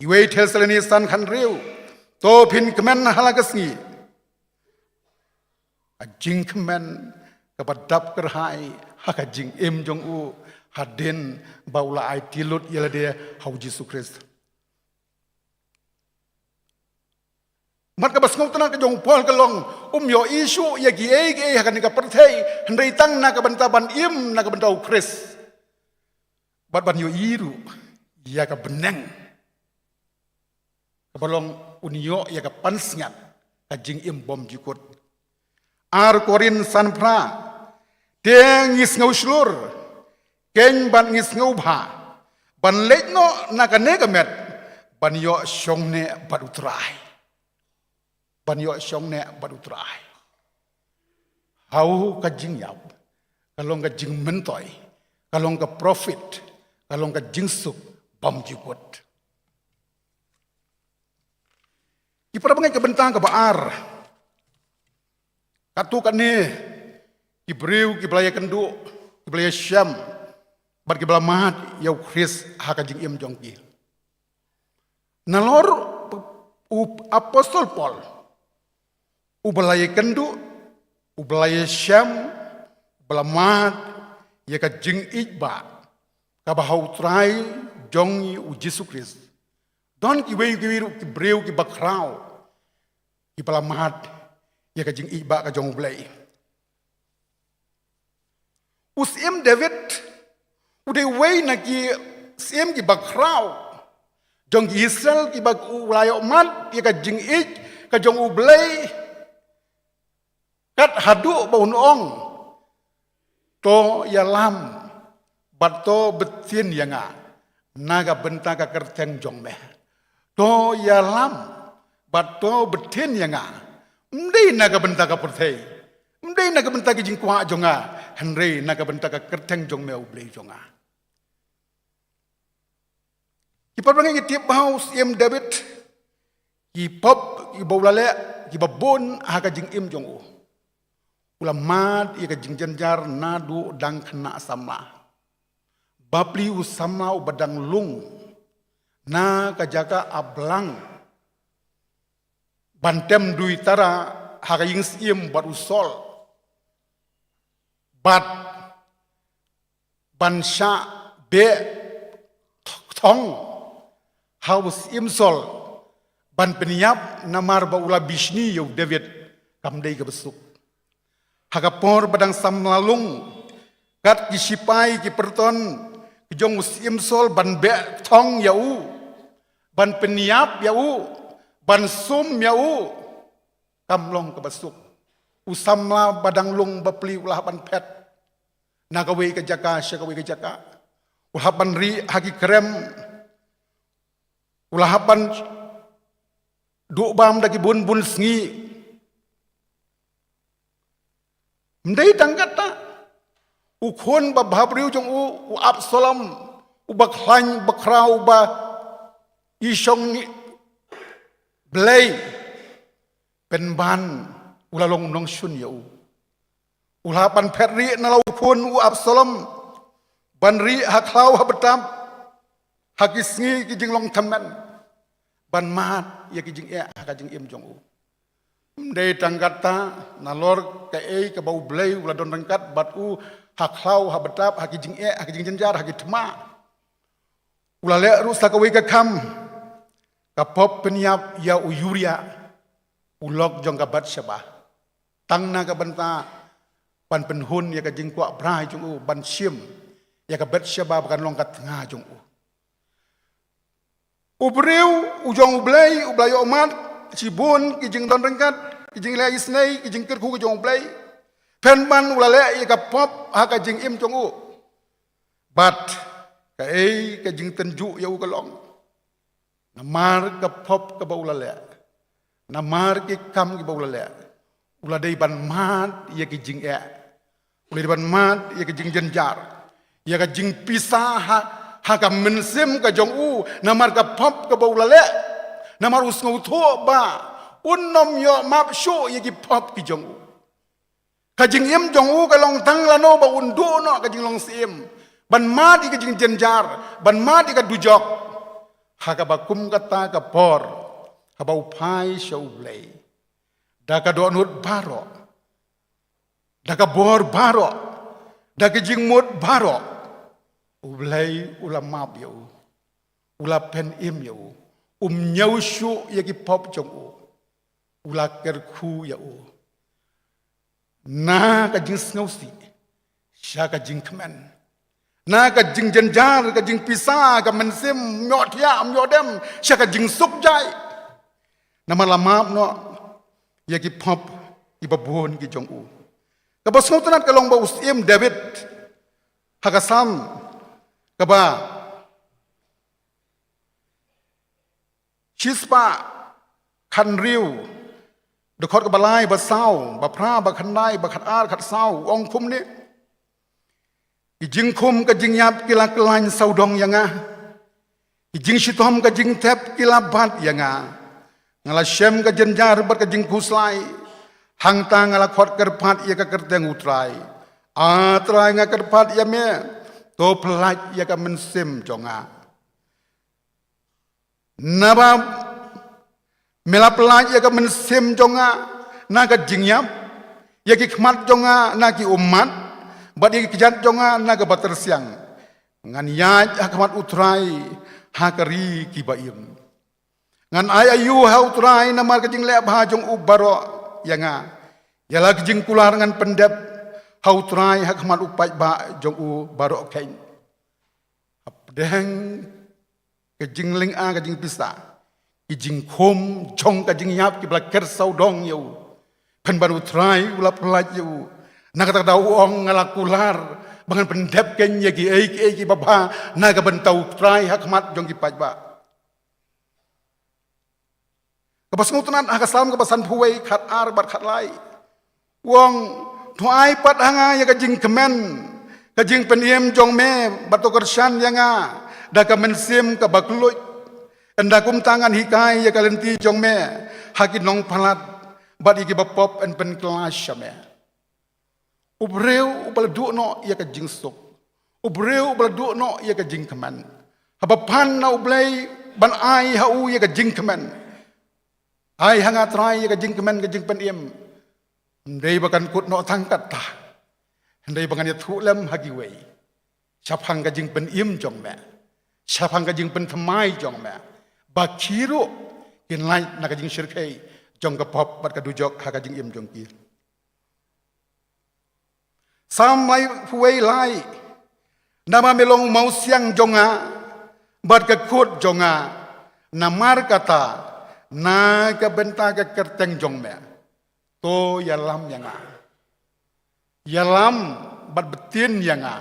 Iwei Thessaloni san khatriew, to phin kmen ha la ka sngi. Ka jingkmen kaba dap kyrhai ha ka jingim jong u, hadien ba u la aiti lut ïa lade ha U Jisu Khrist. Mat kaba sngewtynnat ka jong u Paul ka long, um ïohi shuh ïa kiei kiei ha kane ka pyrthei, hynrei tang na ka bynta ban im na ka bynta U Khrist. Bad ban ïohi ruh ïa ka bneng kaba long un ïoh ïa ka pansngiat, ka jingim bymjukut. Ar Korinth san phra, te ngi sngew shlur, khein bad ngi sngew bha ban leit noh na kane ka met, ban ïoh shong neh bad U Trai. Ban ïoh shong neh bad U Trai. Hau ka jingïap, ka long ka jingmyntoi, ka long ka profit, ka long ka jingsuk bymjukut. Ki para bangeit, ka bynta kaba ar, katto katne ki briew kiba la ïakynduh, kiba la ïashem, bad kiba la mad ïa U Khrist ha ka jingim jong ki. Nalor u apostol Paul, uba la ïakynduh, uba la ïashem, uba la mad ïa ka jingïeit ba kaba ha U Trai jong ngi U Jisu Khrist, don kiwei kiwei ruh ki briew kiba khraw, kiba la mad ïa ka jingïeit ba ka jong U Blei. U Syiem David u dei uwei na ki syiem kiba khraw jong ki Israel, kiba u la ïoh mad ïa ka jingïeit ka jong U Blei, kat haduh ba un ong, to ïalam bad to btien ïa nga na ka bynta ka kyrteng jong me. To ïalam bad to btien ïa nga, ym dei na ka bynta ka pyrthei, ym dei na ka bynta ki jingkwah jong nga, hynrei na ka bynta ka kyrteng jong me, U Blei jong nga. Ki para bangeit, ngi tip ba u Syiem David, ki pop kiba u la leh kiba bun ha ka jingim jong u. U la mad ïa ka jingjynjar naduh dang khynnah samla. Bapli u samla uba dang lung na ka jaka Ablang ban tem duitara ha ka ïing syiem bad u Saul. Bad ban shah beh thong ha u Syiem Saul ban pynïap, namar ba u la bishni ïa u David, kam dei kaba suk. Ha ka por ba dang samla lung, kat ki shipai ki pyrton ki jong u Syiem Saul ban beh thong ïa u, ban pynïap ïa u, ban sum ïa u, kam long kaba suk. U samla ba dang lung bapli u la hap ban phet na kawei ka jaka sha kawei ka jaka. U la hap ban rieh ha ki krem. U la hap ban duh bam da ki bun bun sngi. Ym dei tang kata, u khun ba bhabriew jong u, u Absalom, uba khlaiñ, uba khraw, uba i shong Blei, pynban u la long nongshun ïa u. U la hap ban phet rieh na la u khun u Absalom, ban rieh ha khlaw ha btap, ha ki sngi ki jinglong tymmen, ban mad ïa ki jingeh ha ka jingim jong u. Ym dei tang kata, nalor kaei kaba U Blei u la don ryngkat bad u ha khlaw ha btap, ha ki jingeh, ha ki jingjynjar, ha ki thma. U la leh ruh sa kawei ka kam, ka pop pynïap ïa u Uriah, u lok jong ka Bathsheba. Tang na ka bynta ban pynhun ïa ka jingkwah brai jong u, ban shim ïa ka Bathsheba ba kan long ka tnga jong u. U briew u jong U Blei uba la ïohmad shibun ki jingdon ryngkat, ki jingleh isynei, ki jingkyrkhu ki jong U Blei, pynban u la leh ïa ka pop ha ka jingim jong u. Bad kaei ka jingtynjuh ïa u ka long, namar ka pop kaba u la leh, namar ki kam kiba u la leh, u la dei ban mad ïa ki jingeh, u la dei ban mad ïa ki jingjynjar, ïa ka jingpisa ha, ha ka mynsiem ka jong u, namar ka pop kaba u la leh, namar u sngewthuh ba un ym ïoh map shuh ïa ki pop ki jong u. Ka jingim jong u ka long tang lano ba un duh noh ka jinglong syiem, ban mad ïa ka jingjynjar, ban mad ïa ka dujok, ha kaba kum kata ka por, haba u phai sha U Blei da ka dohnud baroh, da ka bor baroh, da ka jingmut baroh, U Blei u la map ïa u, u la pynim ïa u, um ñiew shuh ïa ki pop jong u, u la kyrkhu ïa u. Na ka jingsngewsih sha ka jingkmen, na ka jingjynjar, ka jingpisa, ka mynsiem, ym ïoh thiah, ym ïoh dem, sha ka jingsuk jai. Namar la map noh ïa ki pop kiba bun ki jong u. Kaba sngewtynnat ka long ba u Syiem David, ha ka Salm kaba shispah khathynriew, dkhot kaba lai, ba saw, ba phra, ba khyndai, ba khatar, khatsaw, u ong kumne: Ki jingkhum ka jingïap ki la kyllaiñ sawdong ïa nga, ki jingshitom ka jingthep ki la bat ïa nga. Nga la shem ka jynjar bad ka jingkhuslai, hangta nga la khot kyrpad ïa ka kyrteng U Trai. A Trai, nga kyrpad ïa me, to pyllait ïa ka mynsiem jong nga. Naba me la pyllait ïa ka mynsiem jong nga na ka jingïap, ïa ki khmat jong nga na ki ummat, bad ïa ki kjat jong nga na kaba tyrsiang. Ngan ïaid ha khmat U Trai ha ka ri kiba im. Ngan ai aïu ha U Trai namar ka jingleh bha jong u baroh ïa nga. Ïa la ki jingkular ngan pyndep ha U Trai ha khmat u paidbah jong u baroh keiñ. Hapdeng ka jinglynga, ka jingpisa, ki jingkhum jong ka jingïap kiba la ker sawdong ïa u, pynban U Trai u la pyllait ïa u. Na kata ka daw u ong, nga la kular ba ngan pyndep keiñ ïa kiei kiei kiba bha na ka bynta U Trai ha khmat jong ki paidbah. Kaba sngewtynnat, ha ka Salm kaba sanphew wei, khatar bad khatlai, u ong: To ai pat ha nga ïa ka jingkmen, ka jingpynim jong me, bad to kyrshan ïa nga da ka mynsiem kaba kylluid. Ynda kumta ngan hikai ïa ka lynti jong me ha ki nongpalat, bad ïa kiba pop yn pynkylla sha me. U briew uba la duh noh ïa ka jingsuk, u briew uba la duh noh ïa ka jingkmen, haba pan na U Blei ban ai ha u ïa ka jingkmen. Ai ha nga Trai ïa ka jingkmen, ka jingpynim. Ym dei ba kan kut noh tang kata, hynrei ba ngan ïathuh lem ha kiwei. shaphang ka jingpynim jong me, shaphang ka jingpynthymmai jong me, ba ki ruh kin lait na ka jingshyrkhei jong ka pop bad ka dujok ha ka jingim jong ki. Salm laiphew wei lai: Namar me long u mawsiang jong nga bad ka kut jong nga, namar kata, na ka bynta ka kyrteng jong me, to ïalam ïa nga. Ïalam bad btin ïa nga.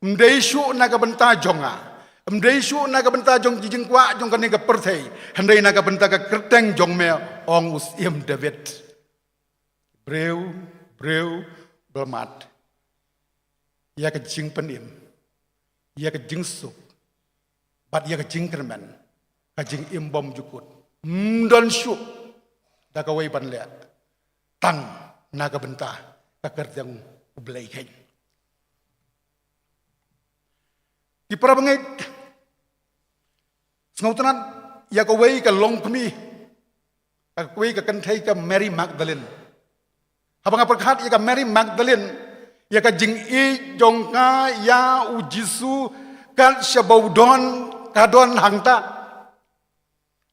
Ym dei shuh na ka bynta jong nga, ym dei shuh na ka bynta jong ki jingkwah jong kane ka pyrthei, hynrei na ka bynta ka kyrteng jong me, ong u Syiem David. Briew, briew balmat ïa ka jingpynim, ïa ka jingsuk, bad ïa ka jingkyrmen, ka jingim bymjukut, ym don shuh da kawei ban leh, tang na ka bynta ka kyrteng U Blei keiñ. Ki para bangeit, sngewtynnat ïa kawei ka longkmie, kawei ka kynthei ka Mary Magdalene. Haba nga pyrkhat ïa ka Mary Magdalene, ïa ka jingïeit jong ka ïa u Jisu, kat shaba u don, ka don hangta,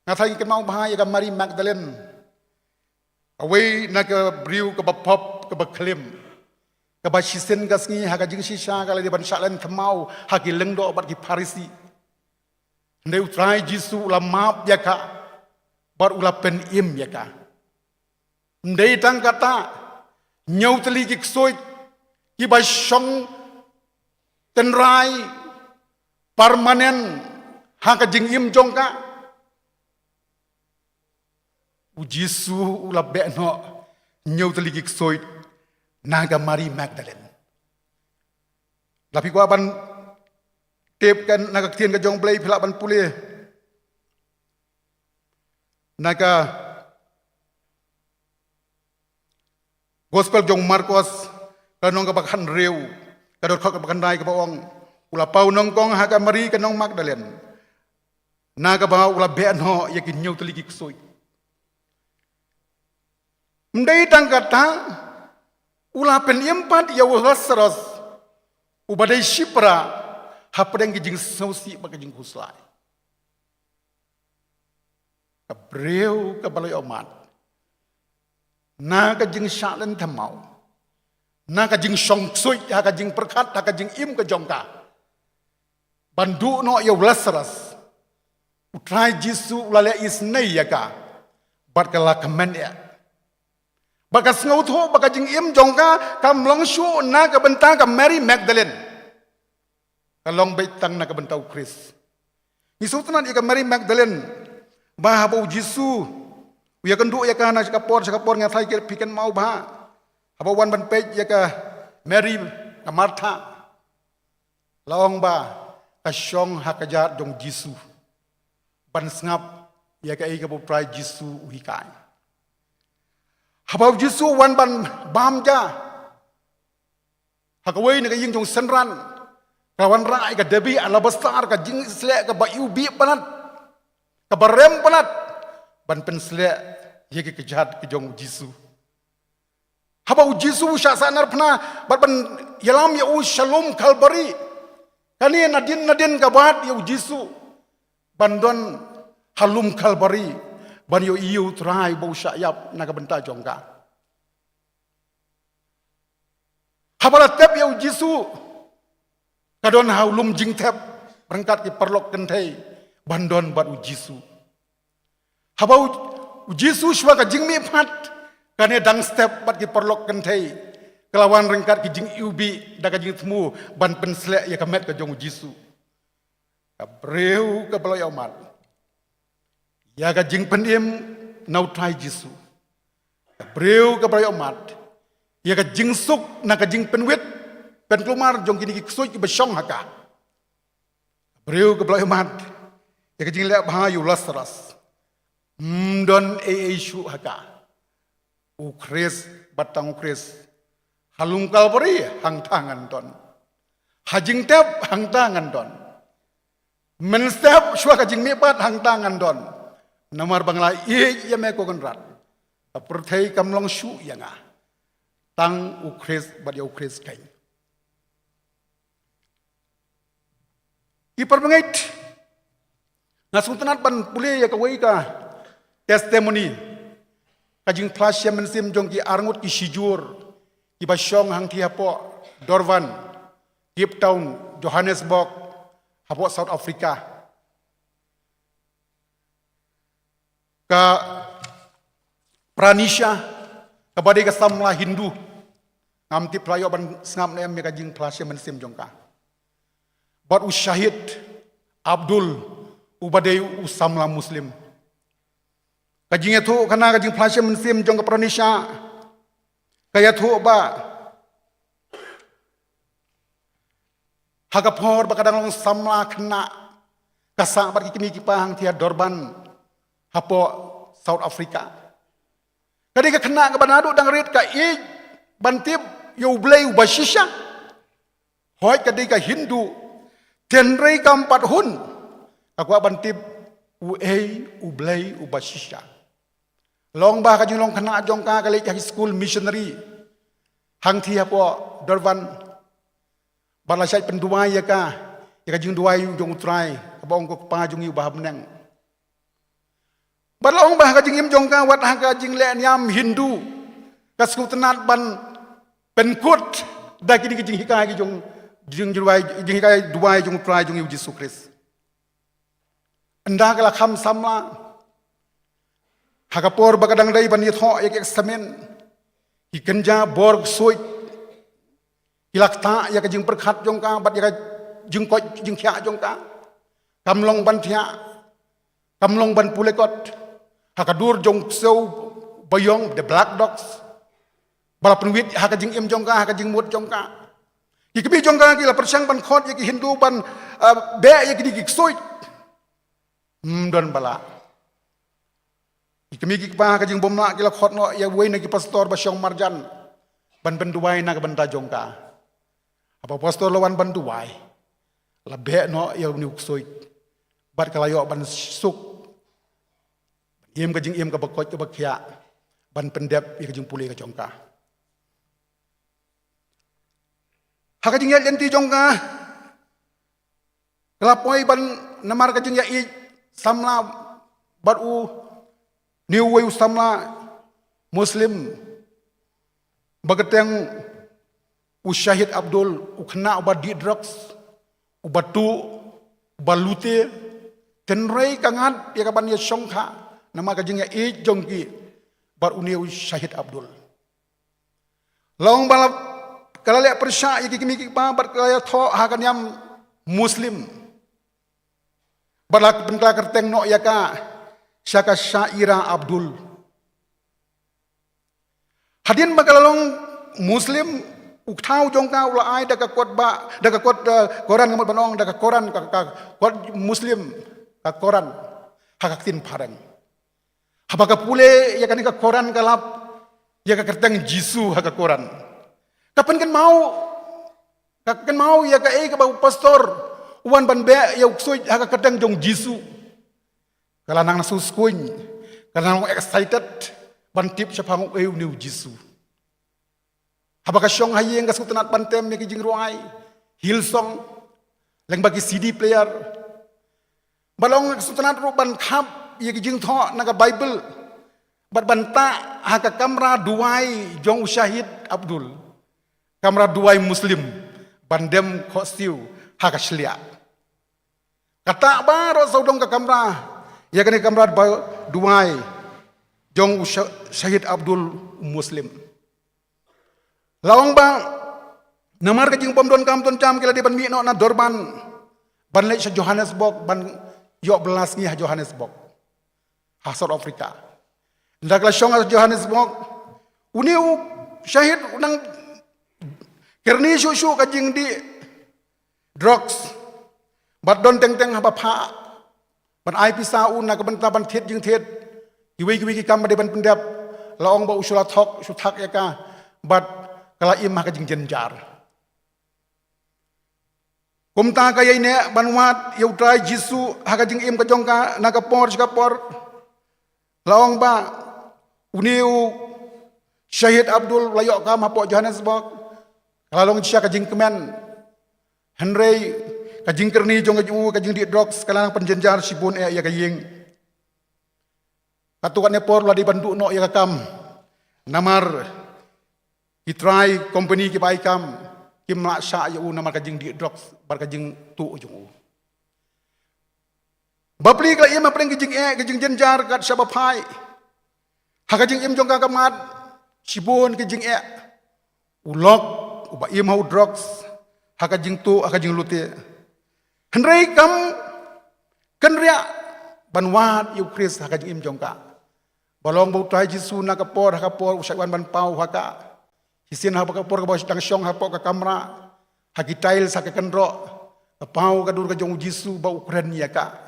nga tharai ngi kynmaw bha ïa ka Mary Magdalene, kawei na ka briew kaba pop, kaba klim, kaba shisien ka sngi ha ka jingshisha ka la dei ban shah len thymmai ha ki lyngdoh bad ki Pharisi. Hynrei U Trai Jisu u la map ïa ka bad u la pynim ïa ka. Ym dei tang kata, hynñiew tylli ki ksuid kiba shong tynrai permanent ha ka jingim jong ka, U Jisu u la beh noh hynñiew tylli ki ksuid na ka Mary Magdalene. La phi kwah ban tip kan na ka ktien ka jong U Blei, phi lah ban pule na ka Gospel jong u Markos, ka lynnong kaba khathynriew, ka dkhot kaba khyndai, kaba ong: U la paw nyngkong ha ka Mari ka nong Magdalen, na kaba u la beh noh ïa ki hynñiew tylli ki ksuid. Ym dei tang kata, u la pynim pat ïa u Lasaros, uba dei shipara, hapdeng ki jingsngewsih bad ki jingkhuslai. Ka briew kaba la ïohmad na ka jingshah lynti thymmai, na ka jingshong ksuid ha ka jingpyrkhat, ha ka jingim ka jong ka, ban duh noh ïa u Lasaros, U Trai Jisu u la leh isynei ïa ka, bad ka la kmen eh. Bad ka sngewthuh ba ka jingim jong ka kam long shuh na ka bynta ka Mari Magdalen. Ka long beit tang na ka bynta u Khrist. Ngi sngewtynnad ïa ka Mari Magdalen, ba haba u Jisu u ïakynduh ïa ka na sha ka por sha ka por, nga tharai phi kynmaw bha, haba wan ban peit ïa ka Mari, ka Martha, la ong ba ka shong ha kjat jong u Jisu ban sngap ïa kaei kaba U Trai Jisu u hikai. Haba u Jisu u wan ban bam ja ha kawei na ka ïing jong u synran, ka wanrah ïa ka debi alabastar, ka jingsleh kaba iwbih palat, kaba rem palat, ban pynsleh ïa ki kjat ki jong u Jisu. Haba u Jisu u shah sahnarphna bad ban ïalam ïa u sha lum Kalbari, kane nadien nadien ka wad ïa u Jisu ban don ha lum Kalbari, ban ïohi ïa U Trai ba u shah ïap na ka bynta jong ka. Haba la tep ïa u Jisu, ka don ha u lum jingtep ryngkat ki paralok kynthei ban don bad u Jisu. Haba u, u Jisu shuwa ka jingmihpat, kane dang step bad ki paralok kynthei, ka la wan ryngkat ki jingiwbih da ka jingthmu ban pynsleh ïa ka met ka jong u Jisu. Ka briew kaba la ïohmad ïa ka jingpynim na U Trai Jisu. Ka briew kaba la ïohmad ïa ka jingsuk na ka jingpynwit pynkulmar jong kine ki ksuid kiba shong ha ka. Ka briew kaba la ïohmad ïa ka jingleh bha ïa u Lasaros. Ym don ei ei shuh ha ka. U Khrist, bad tang u Khrist. Ha lum Kalbari hangta ngan don. Ha jingtep hangta ngan don. Mynstep shuwa ka jingmihpat hangta ngan don. Namar ba nga la ïeit ïa me ko Kynrad. Ka pyrthei kam long shuh ïa nga. Tang u Khrist bad ïa u Khrist keiñ. Ki parmangeit, nga sngewtynnat ban pule ïa kawei ka testimony, ka jingphla shem mynsiem jong ki arngut ki shijur kiba shong hangthie hapoh Durban, Cape Town, Johannesburg, hapoh South Africa. Ka Pranisha, kaba dei ka samla Hindu. Ngam tip phi la ïoh ban sngap ne em ïa ka jingphla shem mynsiem jong ka. Bad u Shahid Abdul, uba dei u samla Muslim. Ka jingïathuh kane, ka jingphla shem mynsiem jong ka Pranisha, ka ïathuh ba ha ka por ba ka dang long samla khynnah, ka sah bad ki kmie ki kpa hangthie ha Durban, hapoh South Africa. Ka dei ka khynnah kaba naduh dang rit ka ïeit ban tip ïa u Blei uba shisha. Hooid ka dei ka Hindu, hynrei kam pat hun ka kwah ban tip uei u Blei uba shisha. Long ba ha ka jinglong khynnah jong ka, ka leit ha ki skul missionary hangthie hapoh Durban. Bad la shait pynduwai ïa ka ïa ka jingduwai jong U Trai, kaba ong ko Kpa jong ngi uba ha bneng. Bad la ong ba ha ka jingim jong ka, wat ha ka jingleh niam Hindu, ka sngewtynnat ban pynkut da kine ki jinghikai ki jong, jingduwai, jinghikai duwai jong U Trai jong ngi U Jisu Khrist. Ynda ka la kham samla, ha ka por ba ka dang dei ban ïathoh ïa ki eksamin, ki kynja bor ksuid ki la ktah ïa ka jingpyrkhat jong ka bad ïa ka jingkoit jingkhiah jong ka. Kam long ban thiah, kam long ban pule kot. Ha ka dur jong u ksew baïong, the black dogs, ba la pynwit ha ka jingim jong ka, ha ka jingmut jong ka. Ki kmie jong ka ki la pyrshang ban khot ïa ki Hindu ban, ah, beh ïa kine ki ksuid. Ym don ba lah. Ki kmie ki kpa ha ka jingbymlah ki la khot noh ïa uwei na ki pastor ba shong marjan ban pynduwai na ka bynta jong ka. Haba u pastor la wan ban duwai, la beh noh ïa une u ksuid bad ka la ïoh ban suk, ban im ka jingim kaba koit kaba khiah, ban pyndep ïa ka jingpule ka jong ka. Ha ka jingïaid lynti jong ka, ka la poi ban namar ka jingïaid samla bad une uwei u samla Muslim ba kyrteng u Shahid Abdul, u khynnah uba dih drugs, uba tuh, uba lute, hynrei ka ngat ïa ka ban ïashongkha namar ka jingïaid jong ki bad une u Shahid Abdul. Long ba la, ka la leh pyrshah ïa ki kmie ki kpa bad ka la ïathoh ha ka niam Muslim. Bad la pynkylla kyrteng noh ïa ka sha ka Shaira Abdul. Hadien ba ka la long Muslim, u kthaw jong ka u la ai da ka kot ba, da ka kot, eh, koran, nga mut ban ong da ka koran, ka, ka kot Muslim, ka koran ha ka ktien phareng. Haba ka pule ïa kane ka koran ka lap ïa ka kyrteng Jisu ha ka koran. Ka pynkynmaw, ka kynmaw ïa kaei kaba u pastor u wan ban beh ïa u ksuid ha ka kyrteng jong Jisu. Ka la nang sngewskuiñ, ka la nang excited ban tip shaphang uei une u Jisu. Haba ka shong ha ïing ka sngewtynnat ban tem ïa ki jingrwai Hillsong lyngba ki C D player. Ba long ka sngewtynnat ruh ban khap ïa ki jingthoh na ka Baibl bad ban tah ha ka kamra duwai jong u Shahid Abdul, kamra duwai Muslim, ban dem khohsiew ha ka shliah. Ka tah baroh sawdong ka kamra ïa kane ka kamra ba duwai jong u Sha-, Shahid Abdul, u Muslim. La ong ba namar ka jingbym don kam don jam ki la dei ban mih noh na Durban ban leit sha Johannesburg ban ïoh bylla sngi ha Johannesburg, ha South Africa. Ynda ki la shong ha Johannesburg, une u Shahid u nang kyrni shuh shuh ka jingdih drugs. Bad don teng teng haba phah ban ai pisa u na ka bynta ban thied jingthied, kiwei kiwei ki kam ba dei ban pyndep, la ong ba u shu la thok, shu thak ïa ka, bad ka la im ha ka jingjynjar. Kumta ka ïaineh ban wad ïa u Trai Jisu ha ka jingim ka jong ka na ka por sha ka por. La ong ba une u Shahid Abdul la ïoh kam hapoh Johannesburg, ka la long shisha ka jingkmen. Hynrei Ka jingkyrni jong ka jong u ka jingdih drugs ka la nang pynjynjar shibun eh ïa ka ïing. Katto katne por u la dei ban duh noh ïa ka kam. Namar ki trai company kiba ai kam kim lah shah ïa u namar ka jingdih drugs bad ka jingtuh jong u. Bapli ka la im hapdeng ka jingeh ka jingjynjar kat shaba phai. Ha ka jingim jong ka ka mad shibun ka jingeh. U lok uba im ha u drugs, ha ka jingtuh, ha ka jinglute. Hynrei kam kynriah ban wad ïa u Khrist ha ka jingim jong ka. Ba long ba u Trai Jisu na ka por ha ka por u shait wan ban paw ha ka. Shisien ha ka por kaba dang shong hapoh ka kamra, ha ki tiles ha ka kynroh, ka paw ka dur ka jong u Jisu ba u kren ïa ka.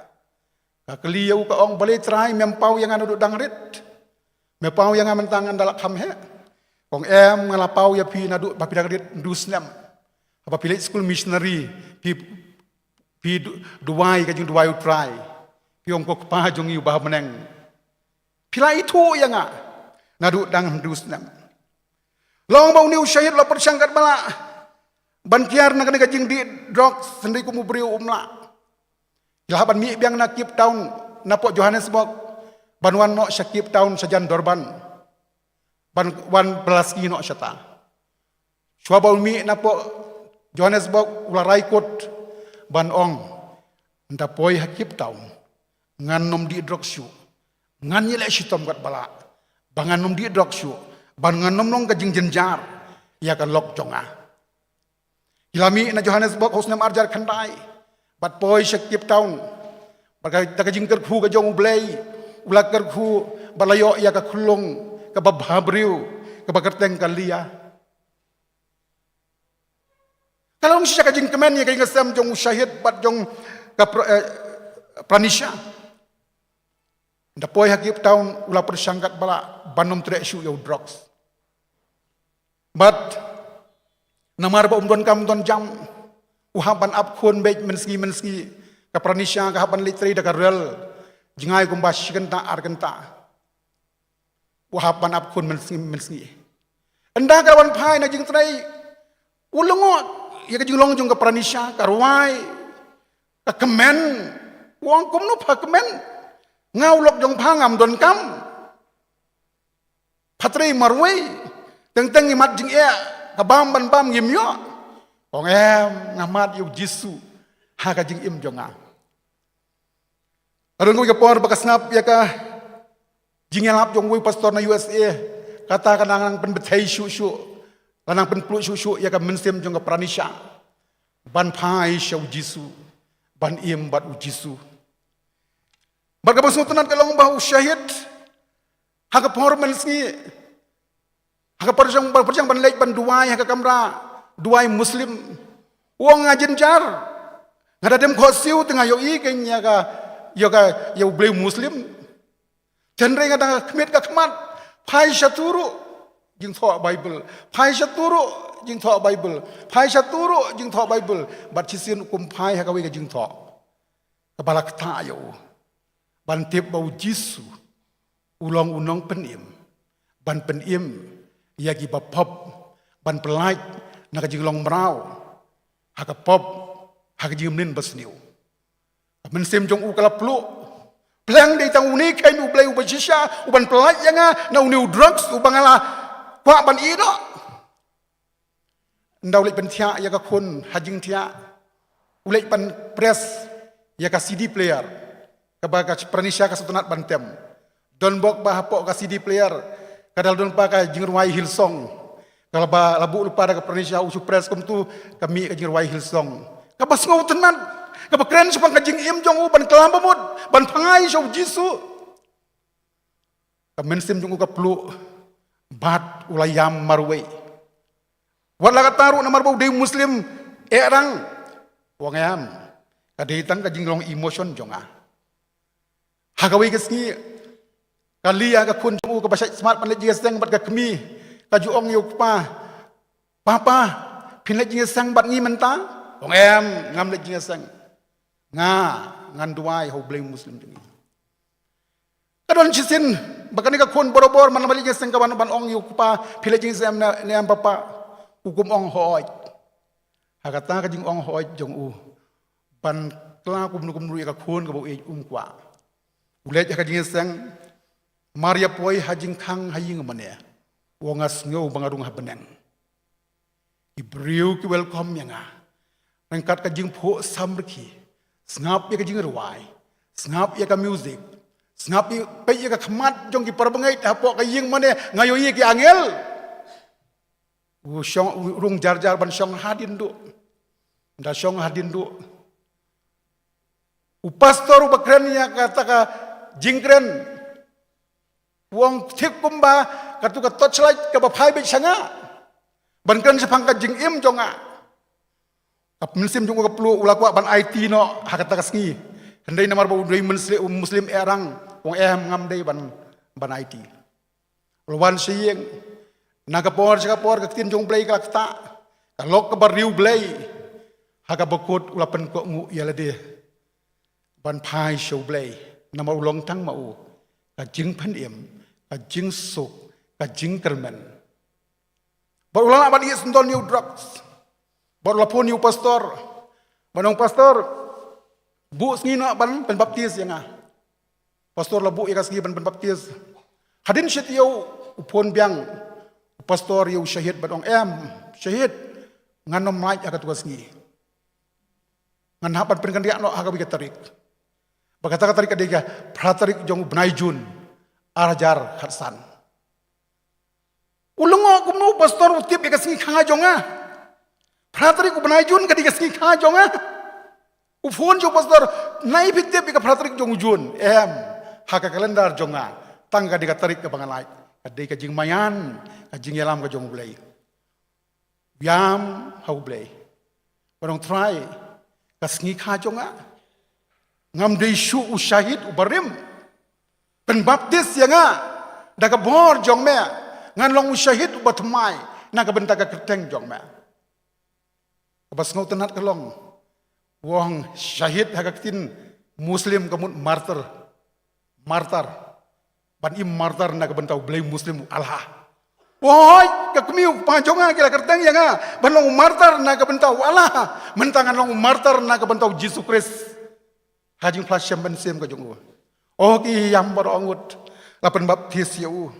Ka kylli ïa u ka ong, balei Trai mem paw ïa nga naduh dang rit? Me paw ïa nga mynta ngan da lah kham heh? Ka ong, em, nga la paw ïa phi naduh ba phi dang rit hynriew snem. Haba phi leit skul missionary, phi, phi du-, duwai ka jingduwai u Trai. Phi ong, ko Kpa jong ngi uba ha bneng, phi la ithuh ïa nga naduh dang hynriew snem. Long ba une u shahid u la pyrshang katba lah ban kiar na kane ka jingdih drugs, hynrei kum u briew um lah. Ki la hap ban mih biang na Cape Town, napoh Johannesburg, ban wan noh sha Cape Town, sha jan Durban, ban wan pynlait noh shata. Shuwa ba u mih napoh Johannesburg u la rai kut ban ong, ynda poi ha Cape Town ngan nym dih drugs shuh. Ngan ïaleh shitom katba lah ba ngan nym dih drugs shuh, ban ngan nym long ka jingjynjar ïa ka lok jong nga. Ki la mih na Johannesburg ha u snem arhajar khyndai bad poi sha Cape Town. Bad ka, da ka jingkyrkhu ka jong U Blei, u la kyrkhu bad la ïoh ïa ka khyllung kaba bhabriew, kaba kyrteng ka Leah. Ka long shisha ka jingkmen ïa ka jingïaseng jong u shahid bad jong ka Pra-, eh, Pranisha. Ynda poi ha Cape Town u la pyrshang katba lah ban nym treh shuh ïa u drugs. Bad namar ba um don kam don jam, u hap ban ap khun beit mynsngi mynsngi. Ka Pranisha ka hap ban leit trei da ka rel jngai kumba shi kynta ar kynta. U hap ban ap khun mynsngi mynsngi. Ynda ka wan phai na jingtrei, u lyngngoh ïa ka jinglong jong ka Pranisha, ka rwai, ka kmen. U ong, kumno pha kmen? Nga u lok jong pha ngam don kam. Pha trei marwei, teng teng ngi mad jingeh, ka bam ban bam ngim ïoh. Ong em, nga mad ïa u Jisu ha ka jingim jong nga. Ka don kawei ka por ba ka sngap ïa ka jingïalap jong uwei u pastor na U S A, kata ka nang nang pynbthei shuh shuh, ka nang pynpluh shuh shuh ïa ka mynsiem jong ka Pranisha ban phai sha u Jisu, ban im bad u Jisu. Bad kaba sngewtynnat ka long ba u shahid, ha ka por mynsngi, ha ka pyrshang, pyrshang ban leit ban duwai ha ka kamra duwai Muslim. U ong nga jynjar. Nga da dem khohsiew te nga ïohi kein ïa ka, ïa ka, ïa u Blei Muslim. Hynrei nga dang khmih ka khmat. Phai shatu ruh jingthoh Baibl. Phai shatu ruh jingthoh Baibl. Phai shatu ruh jingthoh Baibl. Bad shisien u kum phai ha kawei ka jingthoh kaba la ktah ïa u, ban tip ba u Jisu u long u nongpynim, ban pynim ïa kiba pop, ban pyllait na ka jinglong mraw ha ka pop, ha ka jingmlien basniew. Ka mynsiem jong u ka la pluh. Pleng dei tang une kein u Blei uba shisha u ban pyllait ïa nga na une u drugs uba nga la kwah ban ïeh noh. Ynda u leit pynthiah ïa ka khun ha jingthiah, u leit pynpress ïa ka C D player kaba ka Pranisha ka sngewtynnat ban tem. Don bok ba hapoh ka C D player ka dang don pat ka jingrwai Hillsong. Kaba la buh lypa da ka Pranisha, u shu press kumtu, ka mih ka jingrwai Hillsong kaba sngewtynnat, kaba kren shaphang ka jingim jong u ban klam bamut, ban phai sha u Jisu. Ka mynsiem jong u ka pluh bad u la ïam marwei. Wat la katta ruh namar ba u dei Muslim, eh, rang, u ong em, ka dei tang ka jinglong emotion jong nga. Ha kawei ka sngi ka Leah ka khun jong u kaba shait smat ban leit jingïaseng bad ka kmie, ka ju ong ïa u kpa, "Papa, phin leit jingïaseng bad ngi mynta?" U ong em, ngam leit jingïaseng. Nga, ngan duwai ha u Blei Muslim jong ngi. Ka don shisien ba kane ka khun borabor man la ba leit jingïaseng ka wan ban ong ïa u kpa, "Phi leit jingïaseng ne em papa?" U kum ong hooid. Ha kata ka jingong hooid jong u, ban kla kumno kumno ïa ka khun kaba u ïeit um kwah. U leit ha ka jingïaseng, mar ïa poi ha jingkhang ha ïing mane, u ong nga sngew ba nga rung ha bneng. Ki briew ki welcome ïa nga ryngkat ka jingphuh samrkhie, sngap ïa ka jingrwai, sngap ïa ka music, sngap ïa, peit ïa ka khmat jong ki para bangeit hapoh ka ïing mane, nga ïohi ki angel. U shong, u rung jar jar ban shong hadien duh. Da shong hadien duh, u pastor uba kren ïa kata ka jingkren u ong thik kumba katu ka torchlight kaba phai beit sha nga ban kren shaphang ka jingim jong nga. Ka mynsiem jong u ka plu, u la kwah ban aiti noh ha kata ka sngi. Hynrei namar ba u dei mynsiem, u Muslim, eh, rang, u ong em, ngam dei ban, ban aiti. U la wan sha ïing. Na ka por sha ka por ka ktien jong U Blei ka la ktah. Ka lok kaba riewblei ha kaba kut u la pynkohnguh ïa lade ban phai sha U Blei. Namar u long tang ma u ka jingpynim, ka jingsuk, ka jingkyrmen. Bad u la lah ban ïeh syndon ïa u drugs. Bad u la phone ïa u pastor, ban ong, pastor, buh sngi noh ban pynbaptis ïa nga. Pastor la buh ïa ka sngi ban pynbaptis. Hadien shi taïew u phone biang u pastor ïa u Shahid bad ong, em Shahid, ngan ym lait ha katu ka sngi. Ngan hap ban pynkynriah noh ha kawei ka tarik. Bad kata ka tarik ka dei ka phra tarik jong u bnai Jun ar hajar khatsan. U lyngngoh kumno u pastor u tip ïa ka sngi kha jong nga? Phra tarik u bnai Jun ka dei ka sngi kha jong nga. U phone sha u pastor, nai phi tip ïa ka phra tarik jong u Jun? Em, ha ka calendar jong nga tang ka dei ka tarik kaba nga lait. Ka dei ka jingmaïan, ka jingïalam ka jong U Blei. Ïam ha U Blei, ban ong Trai, ka sngi kha jong nga. Ngam dei shuh u Shahid uba rim. Pynbaptis ïa nga da ka bor jong me, ngan long u Shahid uba thymmai na ka bynta ka kyrteng jong me. Kaba sngewtynnat ka long, u ong Shahid ha ka ktien Muslim ka mut martyr. Martyr. Ban im martyr na ka bynta U Blei, Muslim, u Allah. Woi, ka kmie u kpa jong nga ki la kyrteng ïa nga ban long u martyr na ka bynta u Allah. Mynta ngan long u martyr na ka bynta u Jisu Khrist. Ha jingphla shem mynsiem ka jong u, oh, ki ïam baroh ngut la pynbaptis ïa u.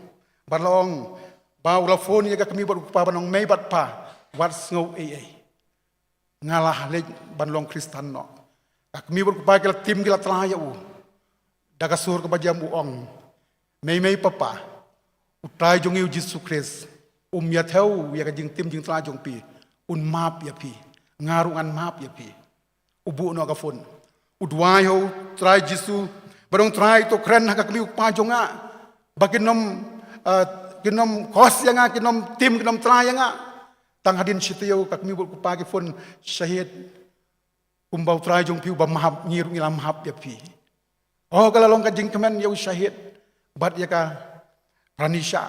Bad la ong ba u la phone ïa ka kmie bad u kpa ban ong, mei bad pa, wat sngew ei ei. Nga la leit ban long Khristan noh. Ka kmie bad u kpa ki la tim, ki la tla ïa u. Da ka sur kaba jem u ong, mei mei papa, u Trai jong ngi u Jisu Khrist um ïathew ïa ka jingtim jingtla jong phi. Un map ïa phi. Nga ruh ngan map ïa phi. U buh noh ka phone. U duwai ha u Trai Jisu, bad ong Trai, to kren ha ka kmie u kpa jong nga ba kin ym, eh, kin ym kos ïa nga, kin ym tim, kin ym tla ïa nga. Tang hadien shi taïew ka kmie bad u kpa ki phone, Shahid, kumba u Trai jong phi uba map, ngi ruh ngi la map ïa phi. Oh, ka la long ka jingkmen ïa u Shahid bad ïa ka Pranisha.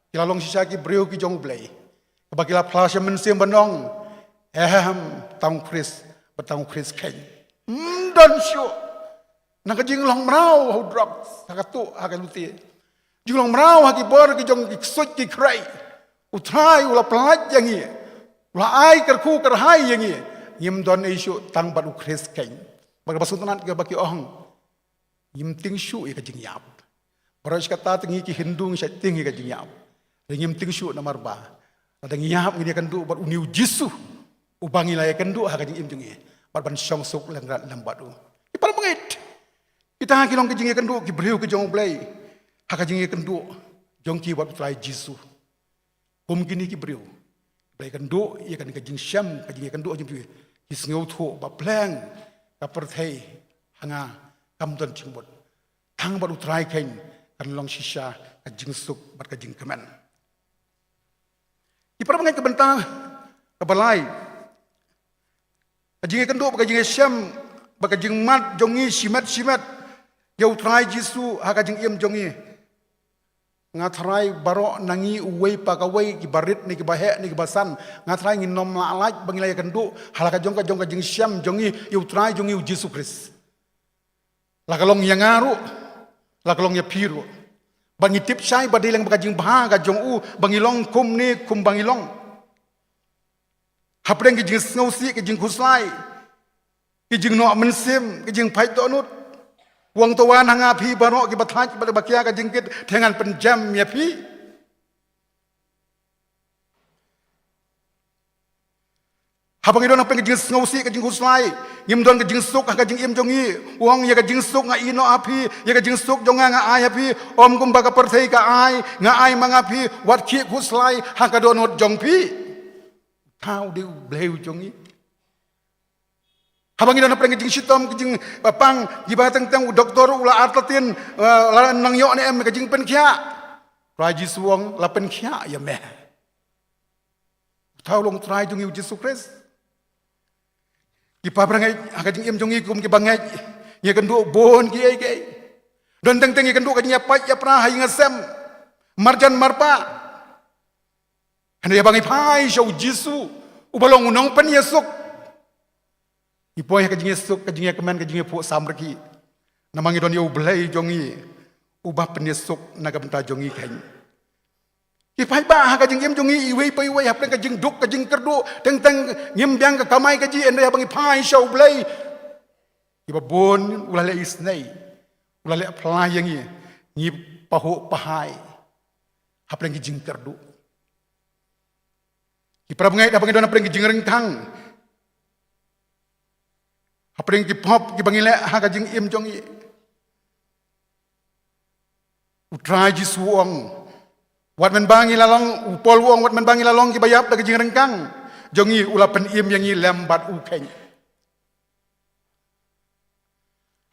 Ki la long shisha ki briew ki jong U Blei, kaba ki la phla sha mynsiem ban ong, ehem, tang u Khrist, ba tang u Khrist kheiñ. Ym don shuh na ka jinglong mraw ha u drugs, ha ka tuh, ha ka lute. Jinglong mraw ha ki bor ki jong ki ksuid ki khrei. U Trai u la pyllait ïa ngi, u la ai kyrkhu kyrhai ïa ngi. Ngim don ei shuh tang bad u Khrist kheiñ. Bad kaba sngewtynnat kaba ki ong, ngim tieng shuh ïa ka jingïap. Baroh shi katta te ngi ki Hindu ngi shait tieng ïa ka jingïap. Te ngim tieng shuh namar ba lada ngi ïap ngin ïakynduh bad une u Jisu uba ngi la ïakynduh ha ka jingim jong ngi, bad ban shong suk lyngngat lem bad u. Ki para bangeit, kita ki long ki jingïakynduh ki briew ki jong U Blei ha ka jingïakynduh jong ki bad u Trai Jisu. Kum kine ki briew ba la ïakynduh ïa kane ka jingshem, ka jingïakynduh jong phi, ki sngewthuh ba pleng ka pyrthei ha nga kam don jingmut. Tang bad u Trai kheiñ kan long shisha ka jingsuk bad ka jingkmen. Ki para bangeit, ka bynta kaba lai, ka jingïakynduh bad ka jingïashem bad ka jingmad jong ngi shimet shimet ïa u Trai Jisu ha ka jingim jong ngi. Nga tharai baroh na ngi uwei pa kawei, kiba rit ne kiba heh ne kiba san, nga tharai ngin ym lah lait ba ngi la ïakynduh ha la ka jong ka jong ka jingshem jong ngi ïa u Trai jong ngi u Jisu Khrist. La ka long ïa nga ruh, la ka long ïa phi ruh. Ba ngi tip shai ba dei lang ba ka jingbha ka jong u ba ngi long kumne kumba ngi long. Hapdeng ki jingsngewsih, ki jingkhuslai, Ki jingnoh mynsiem, ki jingpait dohnud. U ong to wan ha nga phi baroh kiba thait bad ba khia ka jingkit, te ngan pynjem ïa phi. Haba ngi don hapdeng ka jingsngewsih, ka jingkhuslai, ngim don ka jingsuk ha ka jingim jong ngi. U ong ïa ka jingsuk nga ïehnoh ha phi, ïa ka jingsuk jong nga nga ai ha phi. Ym kumba ka pyrthei ka ai, nga ai ma nga ha phi, wat khih khuslai ha ka dohnud jong phi. Uta u dei U Blei u jong ngi. Haba ngi don hapdeng ka jingshitom, ka jingpang, kiba teng teng u doktor u la artatien, eh, la nang ïoh ne em ka jingpynkhiah. Trai Jisu u ong la pynkhiah ïa me. Uta u long Trai jong ngi U Jisu Khrist. Ki para bangeit, ha ka jingim jong ngi kum kiba ngeit, ngi kynduh bun kiei kiei. Don teng teng ngi kynduh ka jingïapait ïapra ha ïing ha sem, marjan marpa. Hynrei haba ngi phai sha U Jisu, uba long u nongpynïasuk, ngi poi ha ka jingïasuk, ka jingïakmen, ka jingïaphuh samrkhie. Namar ngi don ïa U Blei jong ngi, uba pynïasuk na ka bynta jong ngi keiñ. Ki paidbah, ha ka jingim jong ngi iwei pa iwei hapdeng ka jingduk, ka jingkyrduh, teng teng ngim biang ka kamai kajih, hynrei haba ngi phai sha U Blei, kiba bun u la leh isynei, u la leh pla ïa ngi, ngi pahuh pahai hapdeng ki jingkyrduh. Ki para bangeit, haba ngi don hapdeng ki jingryngkang, hapdeng ki pop kiba ngi leh ha ka jingim jong ngi, U Trai Jisu u ong, wat mynba ngi la long, u Paul u ong, wat mynba ngi la long kiba ïap da ka jingryngkang jong ngi, u la pynim ïa ngi lem bad u keiñ.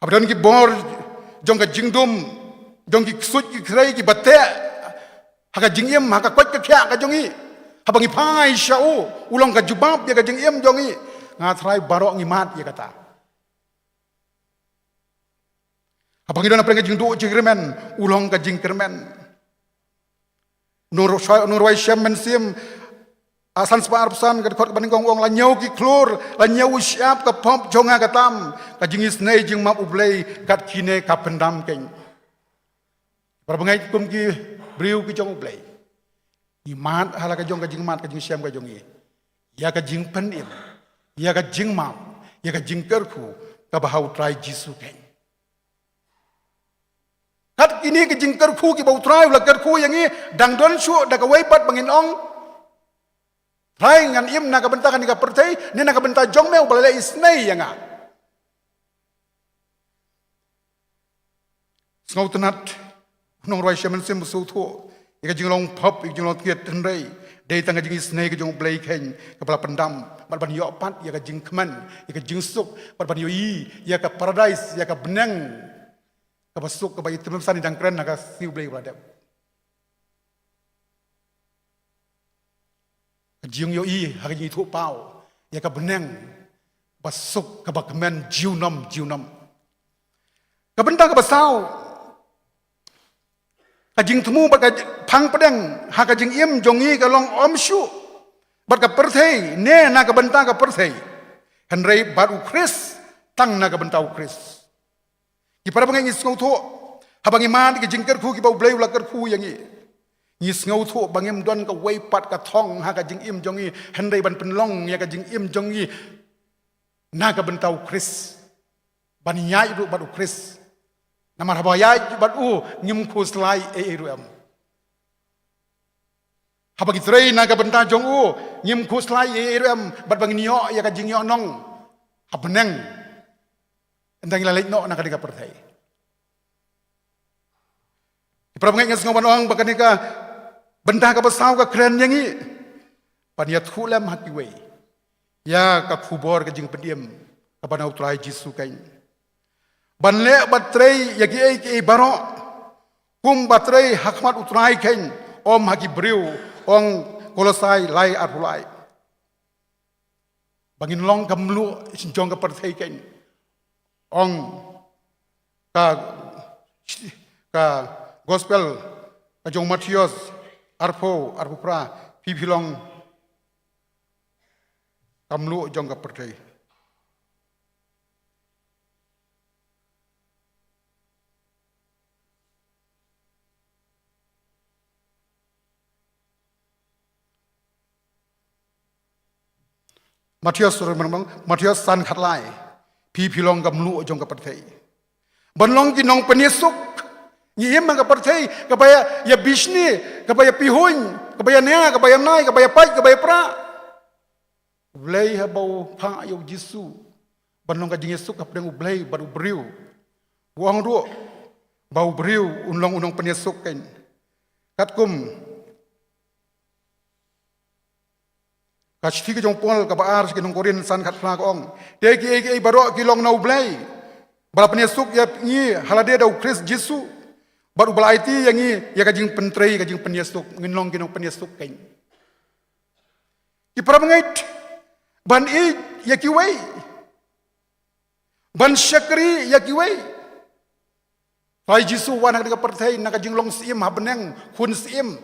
Haba don ki bor jong ka jingdum, jong ki ksuid ki khrei kiba teh ha ka jingim, ha ka koit ka khiah ka jong ngi, haba ngi phai sha u, u long ka jubab ïa ka jingim jong ngi. Nga trai baroh ngi mad ïa kata. Haba ngi don hapdeng ka jingduh jingkyrmen, u long ka jingkyrmen. U nongrwai, u nongrwai Shem Mynsiem, ah, san spah arphew san, ka dkhot kaba nyngkong u ong, la ñiew ki khlur, la ñiew u shyiap, ka pop jong nga ka tam, ka jingisynei jingmap U Blei, kat kine ka pyndam keiñ. Para bangeit, kum ki briew ki jong U Blei, ngi mad ha la ka jong ka jingmad, ka jingshem ka jong ngi ïa ka jingpynim, ïa ka jingmap, ïa ka jingkyrkhu kaba ha U Trai Jisu keiñ. Kat kine ki jingkyrkhu kiba U Trai u la kyrkhu ïa ngi, dang don shuh da kawei pat ba ngin ong, Trai, ngan im na ka bynta kane ka pyrthei ne na ka bynta jong me uba la leh isynei ïa nga? Sngewtynnat, u nongrwai Shem Mynsiem u sngewthuh ïa ka jinglong pop, ïa ka jinglong thied, hynrei dei tang ka jingisynei ka jong U Blei keiñ kaba la pyndam bad ban ïoh pat ïa ka jingkmen, ïa ka jingsuk, bad ban ïohi ïa ka paradais, ïa ka bneng kaba suk, kaba i tymmen san i dang kren ha ka sngi U Blei ba la dep. Ka jingïohi ha ka jingithuhpaw ïa ka bneng ba suk, kaba kmen junom junom. Ka bynta kaba saw, ka jingthmu bad ka phang pdeng ha ka jingim jong ngi ka long ym shuh bad ka pyrthei ne na ka bynta ka pyrthei, hynrei bad U Khrist, tang na ka bynta U Khrist. Ki para bangeit, ngi sngewthuh, haba ngi mad ïa ki jingkyrkhu kiba U Blei u la kyrkhu ïa ngi, ngi sngewthuh ba ngim don kawei pat ka thong ha ka jingim jong ngi, hynrei ban pynlong ïa ka jingim jong ngi na ka bynta U Khrist, ban ïaid ruh bad U Khrist. Namar haba ïaid bad u, ngim khuslai ei ei ruh em. Haba ngi trei na ka bynta jong u, ngim khuslai ei ei ruh em, bad ba ngin ïoh ïa ka jingïohnong ha bneng, ynda ngi la leit noh na kane ka pyrthei. Ki para bangeit, nga sngew ban ong ba kane ka bynta kaba saw ka kren ïa ngi ban ïathuh lem ha kiwei ïa ka khubor ka jingpynim kaba na U Trai Jisu keiñ, ban leh bad trei ïa kiei kiei baroh kumba trei ha khmat U Trai keiñ, ym ha ki briew, ong Kolosai lai arphew lai. Ba ngin long ka mluh jong ka pyrthei keiñ, ong ka, ka gospel ka jong Mathaios arphew, arphew phra, phi phi long ka mluh jong ka pyrthei. Mathaios, sorry, Mathaios san khatlai. Phi phi long ka mluh jong ka pyrthei. Ban long ki nongpynïasuk. Ngi im ha ka pyrthei kaba ïa, ïa bishni, kaba ïa pihuiñ, kaba ïa nia, kaba ïa nai, kaba ïa pait, kaba ïa pra. U Blei haba u phah ïa u Jisu ban long ka jingïasuk hapdeng u Blei bad u briew, u ong ruh ba u briew un long u nongpynïasuk kein. Katkum ka shithi ka jong u Paul kaba ar sha ki nong Korinth san khatphra ka ong, te kiei kiei baroh ki long na u Blei, ba la pynïasuk ïa ngi ha lade da u Khrist Jisu, bad uba la aiti ïa ngi ïa ka jingpyntrei ka jingpynïasuk. Ngin long ki nongpynïasuk kein. Ki parabangeit, ban ïeit ïa kiwei, ban shakri ïa kiwei. Trai Jisu u wan ha kane ka pyrthei na ka jinglong syiem ha bneng, khun syiem,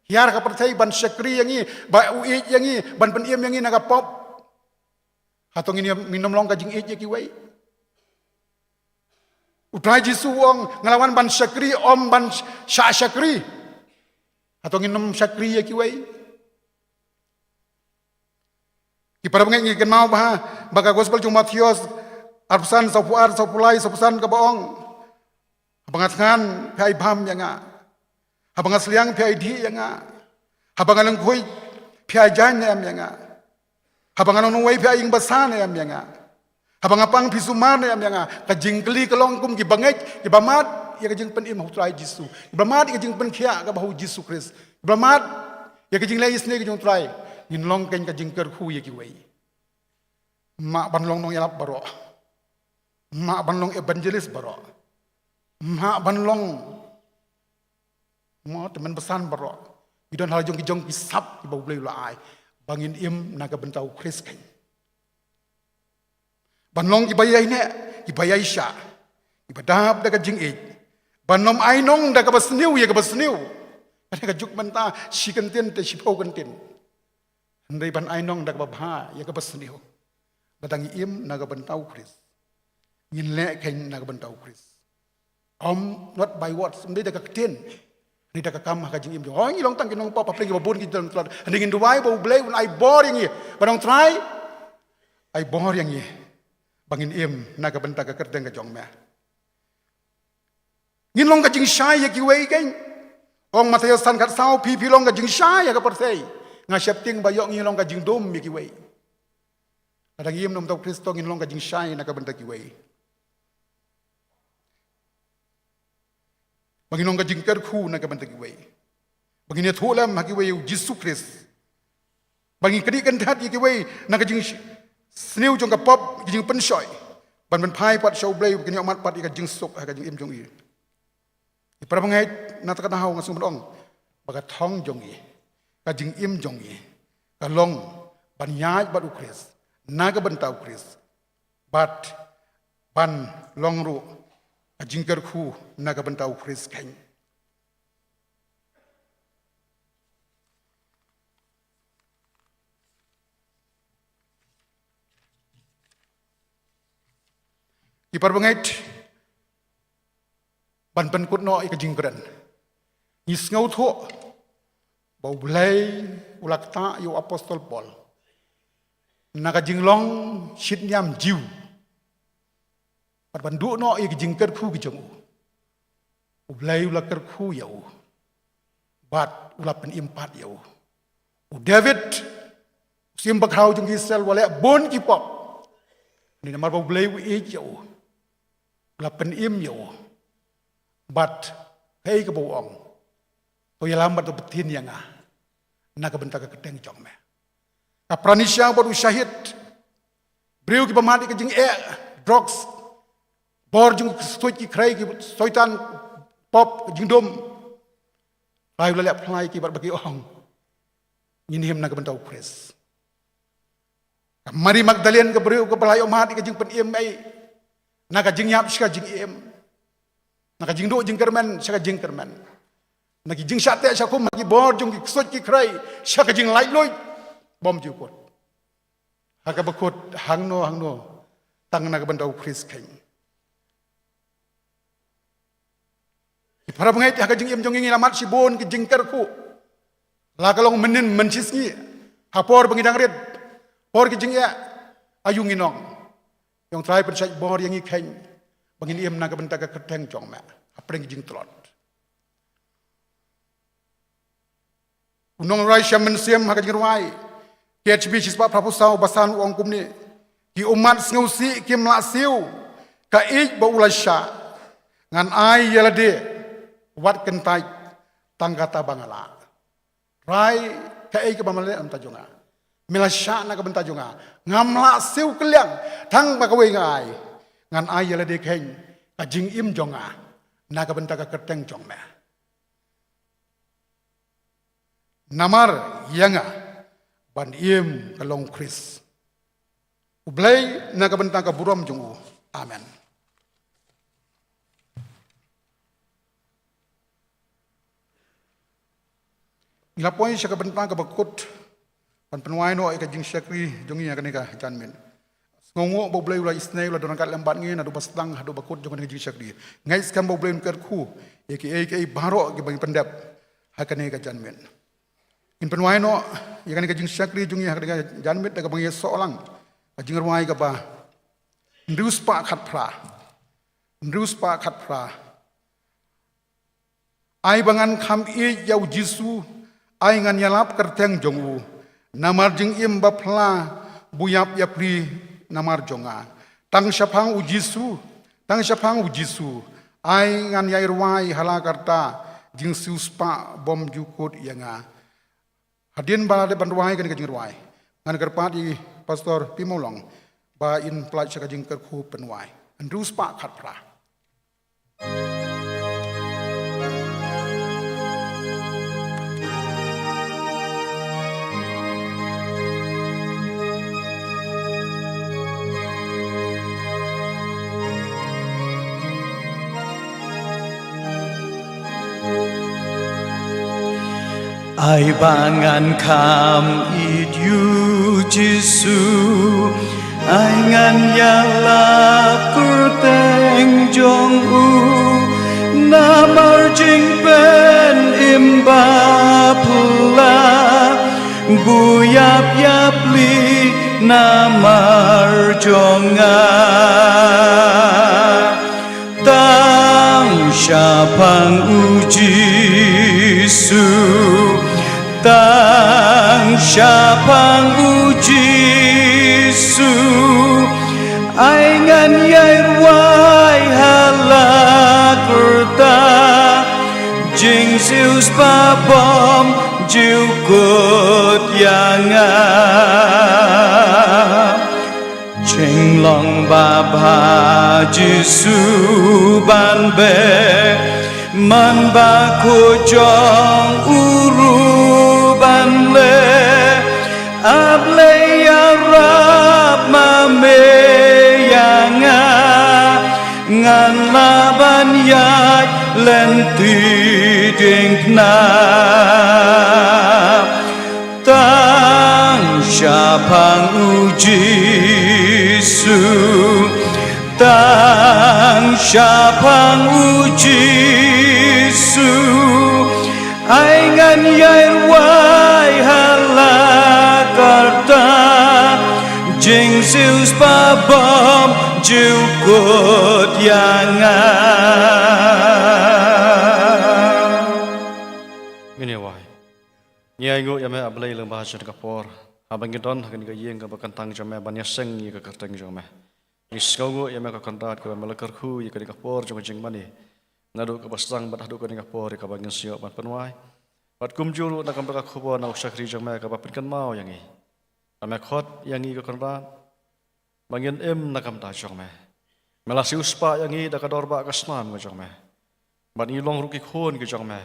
hiar ha ka pyrthei ban shakri ïa ngi, ba u ïeit ïa ngi, ban pynim ïa ngi na ka pop. Hato ngin ïa, ngin ym long ka jingïeit ïa kiwei? U Trai Jisu u ong, nga la wan ban shakri, ym ban sh-, shah shakri. Hato ngin ym shakri ïa kiwei? Ki parabangeit, ngi kynmaw bha ba ka gospel jong u Mathaios arphew san, sawphew ar, sawphew lai, sawphew san kaba ong, haba nga thngan phi ai bam ïa nga. Haba nga sliang phi ai dih ïa nga. Haba nga lyngkhuid phi ai jaiñ ne em ïa nga. Haba nga long nongwei phi ai ïing basa ne em ïa nga. Haba nga pang phi sumar ne em ïa nga. Ka jingkylli ka long kum ki bangeit kiba mad ïa ka jingpynim ha u Trai Jisu, kiba mad ïa ka jingpynkhiah kaba ha u Jisu Khrist, kiba mad ïa ka jingleh isynei ka jong u Trai. Ngin long kein ka jingkyrkhu ïa kiwei. Mah ban long nongïalap baroh. Mah ban long evangelist baroh. Mah ban long mo tymmen basan baroh. Ngi don ha la jong ki jong ki sap kiba u Blei u la ai ba ngin im na ka bynta u Khrist kein. Ban long kiba ïaineh, kiba ïaishah, kiba dap da ka jingïeit. Ban ym ai nong da kaba sniew ïa kaba sniew. Kane ka juk mynta shi kyntien te shiphew kyntien. Hynrei ban ai nong da kaba bha ïa kaba sniew. Lada ngi im na ka bynta u Khrist, ngin leh kein na ka bynta u Khrist. Ym, not by words, ym dei da ka ktien, hynrei da ka kam ha ka jingim jong. Hooid, ngi long tang ki nongpop, hapdeng kiba bun ki jingtlot. Hynrei ngin duwai ba u Blei un ai bor ïa ngi, ba nong Trai, ai bor ïa ngi ba ngin im na ka bynta ka kyrteng ka jong me. Ngin long ka jingshai ïa kiwei kein. Ong Mathaios san khatsaw, phi phi long ka jingshai ha ka pyrthei. Nga sheptieng ba ïoh ngi long ka jingdum ïa kiwei. Lada ngi im na ka bynta u Khrist, ngin long ka jingshai na ka bynta kiwei. Ba ngin long ka jingkyrkhu na ka bynta kiwei. Ba ngin ïathuh lem ha kiwei ïa u Jisu Khrist. Ba ngin kyndiah kynthad ïa kiwei na ka jing sh-, sniew jong ka pop, ka jingpynshoi. Ban pynphai pat sha u Blei, ba kin ïoh mad pat ïa ka jingsuk ha ka jingim jong i. Ki parabangeit, na kata ka daw nga sngewbha ban ong ba ka thong jong i, ka jingim jong i, ka long ban ïaid bad u Khrist, na ka bynta u Khrist. Bad ban long ruh ka jingkyrkhu na ka bynta u Khrist kein. Ki parabangeit, ban pynkut noh ïa ka jingkren, ngi sngewthuh ba u Blei u la ktah ïa u apostol Paul na ka jinglong shitniam Jiw. Bad ban duh noh ïa ka jingkyrkhu ka jong u, u Blei u la kyrkhu ïa u. Bad u la pynim pat ïa u. U David, u syiem bakhraw jong ki Israel, u la leh bun ki pop. Hynrei namar ba u Blei u ïeit ïa u, u la pynim ïa u. Bad kaei kaba u ong? To ïalam bad to bthin ïa nga na ka bynta ka kyrteng jong me. Ka Pranisha bad u Shahid, briew kiba mad ïa ka jingeh, drugs, bor jong ki ksuid ki khrei, ki soitan, pop, ka jingdum. Trai u la leh phla ïa ki bad ba ki ong, ngin im na ka bynta u Khrist. Ka Mari Magdalene, ka briew kaba la ïoh mad ïa ka jingpynim ei, na ka jingïap sha ka jingim, na ka jingduh jingkyrmen sha ka jingkyrmen, na ki jingshah teh shah khum ha ki bor jong ki ksuid ki khrei sha ka jinglaitluid, bym ju kut. Ha kaba kut hangno hangno, tang na ka bynta u Khrist kein. Ki parabangeit, ha ka jingim jong ngi ngi la mad shibun ki jingkyrkhu. La ka long mynnin mynshisngi, ha por ba ngi dang rit, por ki jingeh, aïu ngin ong? Ïa U Trai pynshait bor ïa ngi kheiñ ba ngin im na ka bynta ka kyrteng jong me hapdeng ki jingtlot. U nongrai sha mynsiem ha ka jingrwai K H B shispah phraphew saw ba san u ong kumne: Ki ummat sngewsih kim lah siew ka ïeid ba u la shah. Ngan ai ïa lade wat kyntait tang kata ba nga lah. Trai, kaei kaba me la leh na ka bynta jong nga? Me la shah na ka bynta jong nga. Ngam lah siew kylliang tang ba kawei nga ai. Ngan ai ïa lade kheiñ ka jingim jong nga na ka bynta ka kyrteng jong me. Namar ïa nga ban im ka long Khrist. U Blei na ka bynta ka burom jong u. Amen. Ngi la poi sha ka bynta kaba kut ban pynwai noh ïa ka jingshakri jong ngi ha kane ka janmiet. Sngewnguh ba U Blei u la isynei, u la don ryngkat lem bad ngi naduh ba sdang haduh ba kut jong kane ka jingshakri. Ngeit skhem ba U Blei un kyrkhu ïa kiei kiei baroh kiba ngi pyndep ha kane ka janmiet. Ngin pynwai noh ïa kane ka jingshakri jong ngi ha kane ka janmiet da kaba ngi ïasoh lang ka jingrwai kaba hynriew spah khatphra. Hynriew spah khatphra. Ai ba ngan kham ïeid ïa U Jisu, ai ngan ïalap kyrteng jong u. Namar jingim ba phylla, buh ïap ïapli namar jong nga. Tang shaphang U Jisu, tang shaphang U Jisu, ai ngan ïai rwai ha la ka rta, jingsiewspah bym ju kut ïa nga. Hadien ba la dep ban rwai kane ka jingrwai, ngan kyrpad ïa i Pastor Pi Mawlong ba in pynlait sha ka jingkyrkhu pynwai. Hynriew spah khatphra. Ai ba ngan kham ïeid ïa U Jisu, ai ngan ïalap kyrteng jong u. Namar jingpynim ba phylla, buh ïap ïapli namar jong nga. Tang shaphang U Jisu, tang shaphang U Jisu, ai ngan ïai rwai ha la ka rta, jingsiewspah bym ju kut ïa nga. Jinglong babha Jisu ban beh, man ba khuid jong u ruh ban leh. A Blei ïarap ma me ïa nga, ngan lah ban ïaid lynti diengphna. Tang shaphang U Jisu, tang shaphang U Jisu, ai ngan ïai rwai ha la ka rta, jingsiewspah bym ju kut ïa nga. Ngin ïa wai. Ngi ainguh ïa me, A Blei lyngba jong kane ka por, haba ngi don ha kane ka ïing kaba kyntang jong me ban ïaseng ïa ka kyrteng jong me. Ngi sngewnguh ïa me ko Kynrad, kaba me la kyrkhu ïa kane ka por jong ka jingmane, naduh kaba sdang bad haduh kane ka por ïa kaba ngin sa ïoh ban pynwai. Bad kumjuh ruh na ka bynta ka khubor na u shakri jong me kaba pynkynmaw ïa ngi. Ba me khot ïa ngi ko Kynrad ba ngin im na ka bynta jong me. Me la siewspah ïa ngi da ka dorbah ka snam ka jong me. Bad ngi long ruh ki khun ki jong me.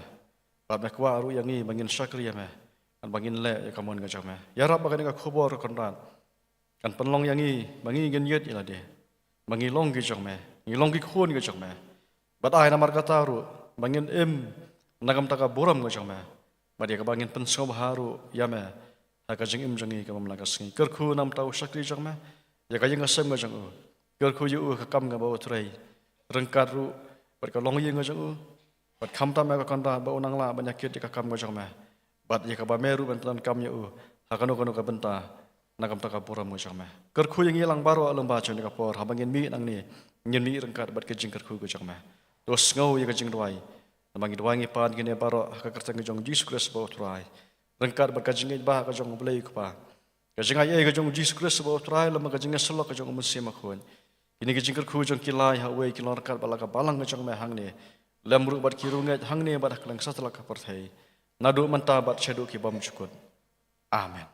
Bad me kwah ruh ïa ngi ba ngin shakri ïa me, bad ba ngin leh ïa ka mon ka jong me. Ïarap ba kane ka khubor ko Kynrad kan pynlong ïa ngi ba ngi ngin ïeit ïa lade, ba ngi long ki jong me, ngi long ki khun ki jong me. Bad ai namar kata ruh ba ngin im na ka bynta ka burom ka jong me, bad ïa kaba ngin pynsngewbha ruh ïa me ha ka jingim jong ngi ka bym la ka sngi. Kyrkhu na ka bynta u shakri jong me, ïa ka ïing ka sem ka jong u. Kyrkhu ïa u ha ka kam kaba u trei ryngkat ruh bad ka longïing ka jong u, bad khamtam ïa ko Kynrad ba u nang lah ban ïakit ïa ka kam ka jong me, bad ïa kaba me ruh ban pyndonkam ïa u ha kano kano ka bynta. na ka bynta ka burom ka jong me. Kyrkhu ïa ngi lang baroh lyngba jong kane ka por, haba ngin mih nangne, ngin mih ryngkat bad ka jingkyrkhu ka jong me. To sngew ïa ka jingduwai. Namar ngi duwai ngi pan kine baroh ha ka kyrteng ka jong U Jisu Khrist uba U Trai, ryngkat bad ka jingngeit ba ka jong U Blei U Kpa, ka jingai ei ka jong U Jisu Khrist uba U Trai, lem bad ka jingïasyllok ka jong U Mynsiem Bakhuid. Kine ki jingkyrkhu jong ki lai ha uwei ki long ryngkat bad la ka balang ka jong me hangne, lem ruh bad ki riewngeit hangne bad ha kylleng satlak ka pyrthei, naduh mynta bad shaduh ki bymjukut. Amen.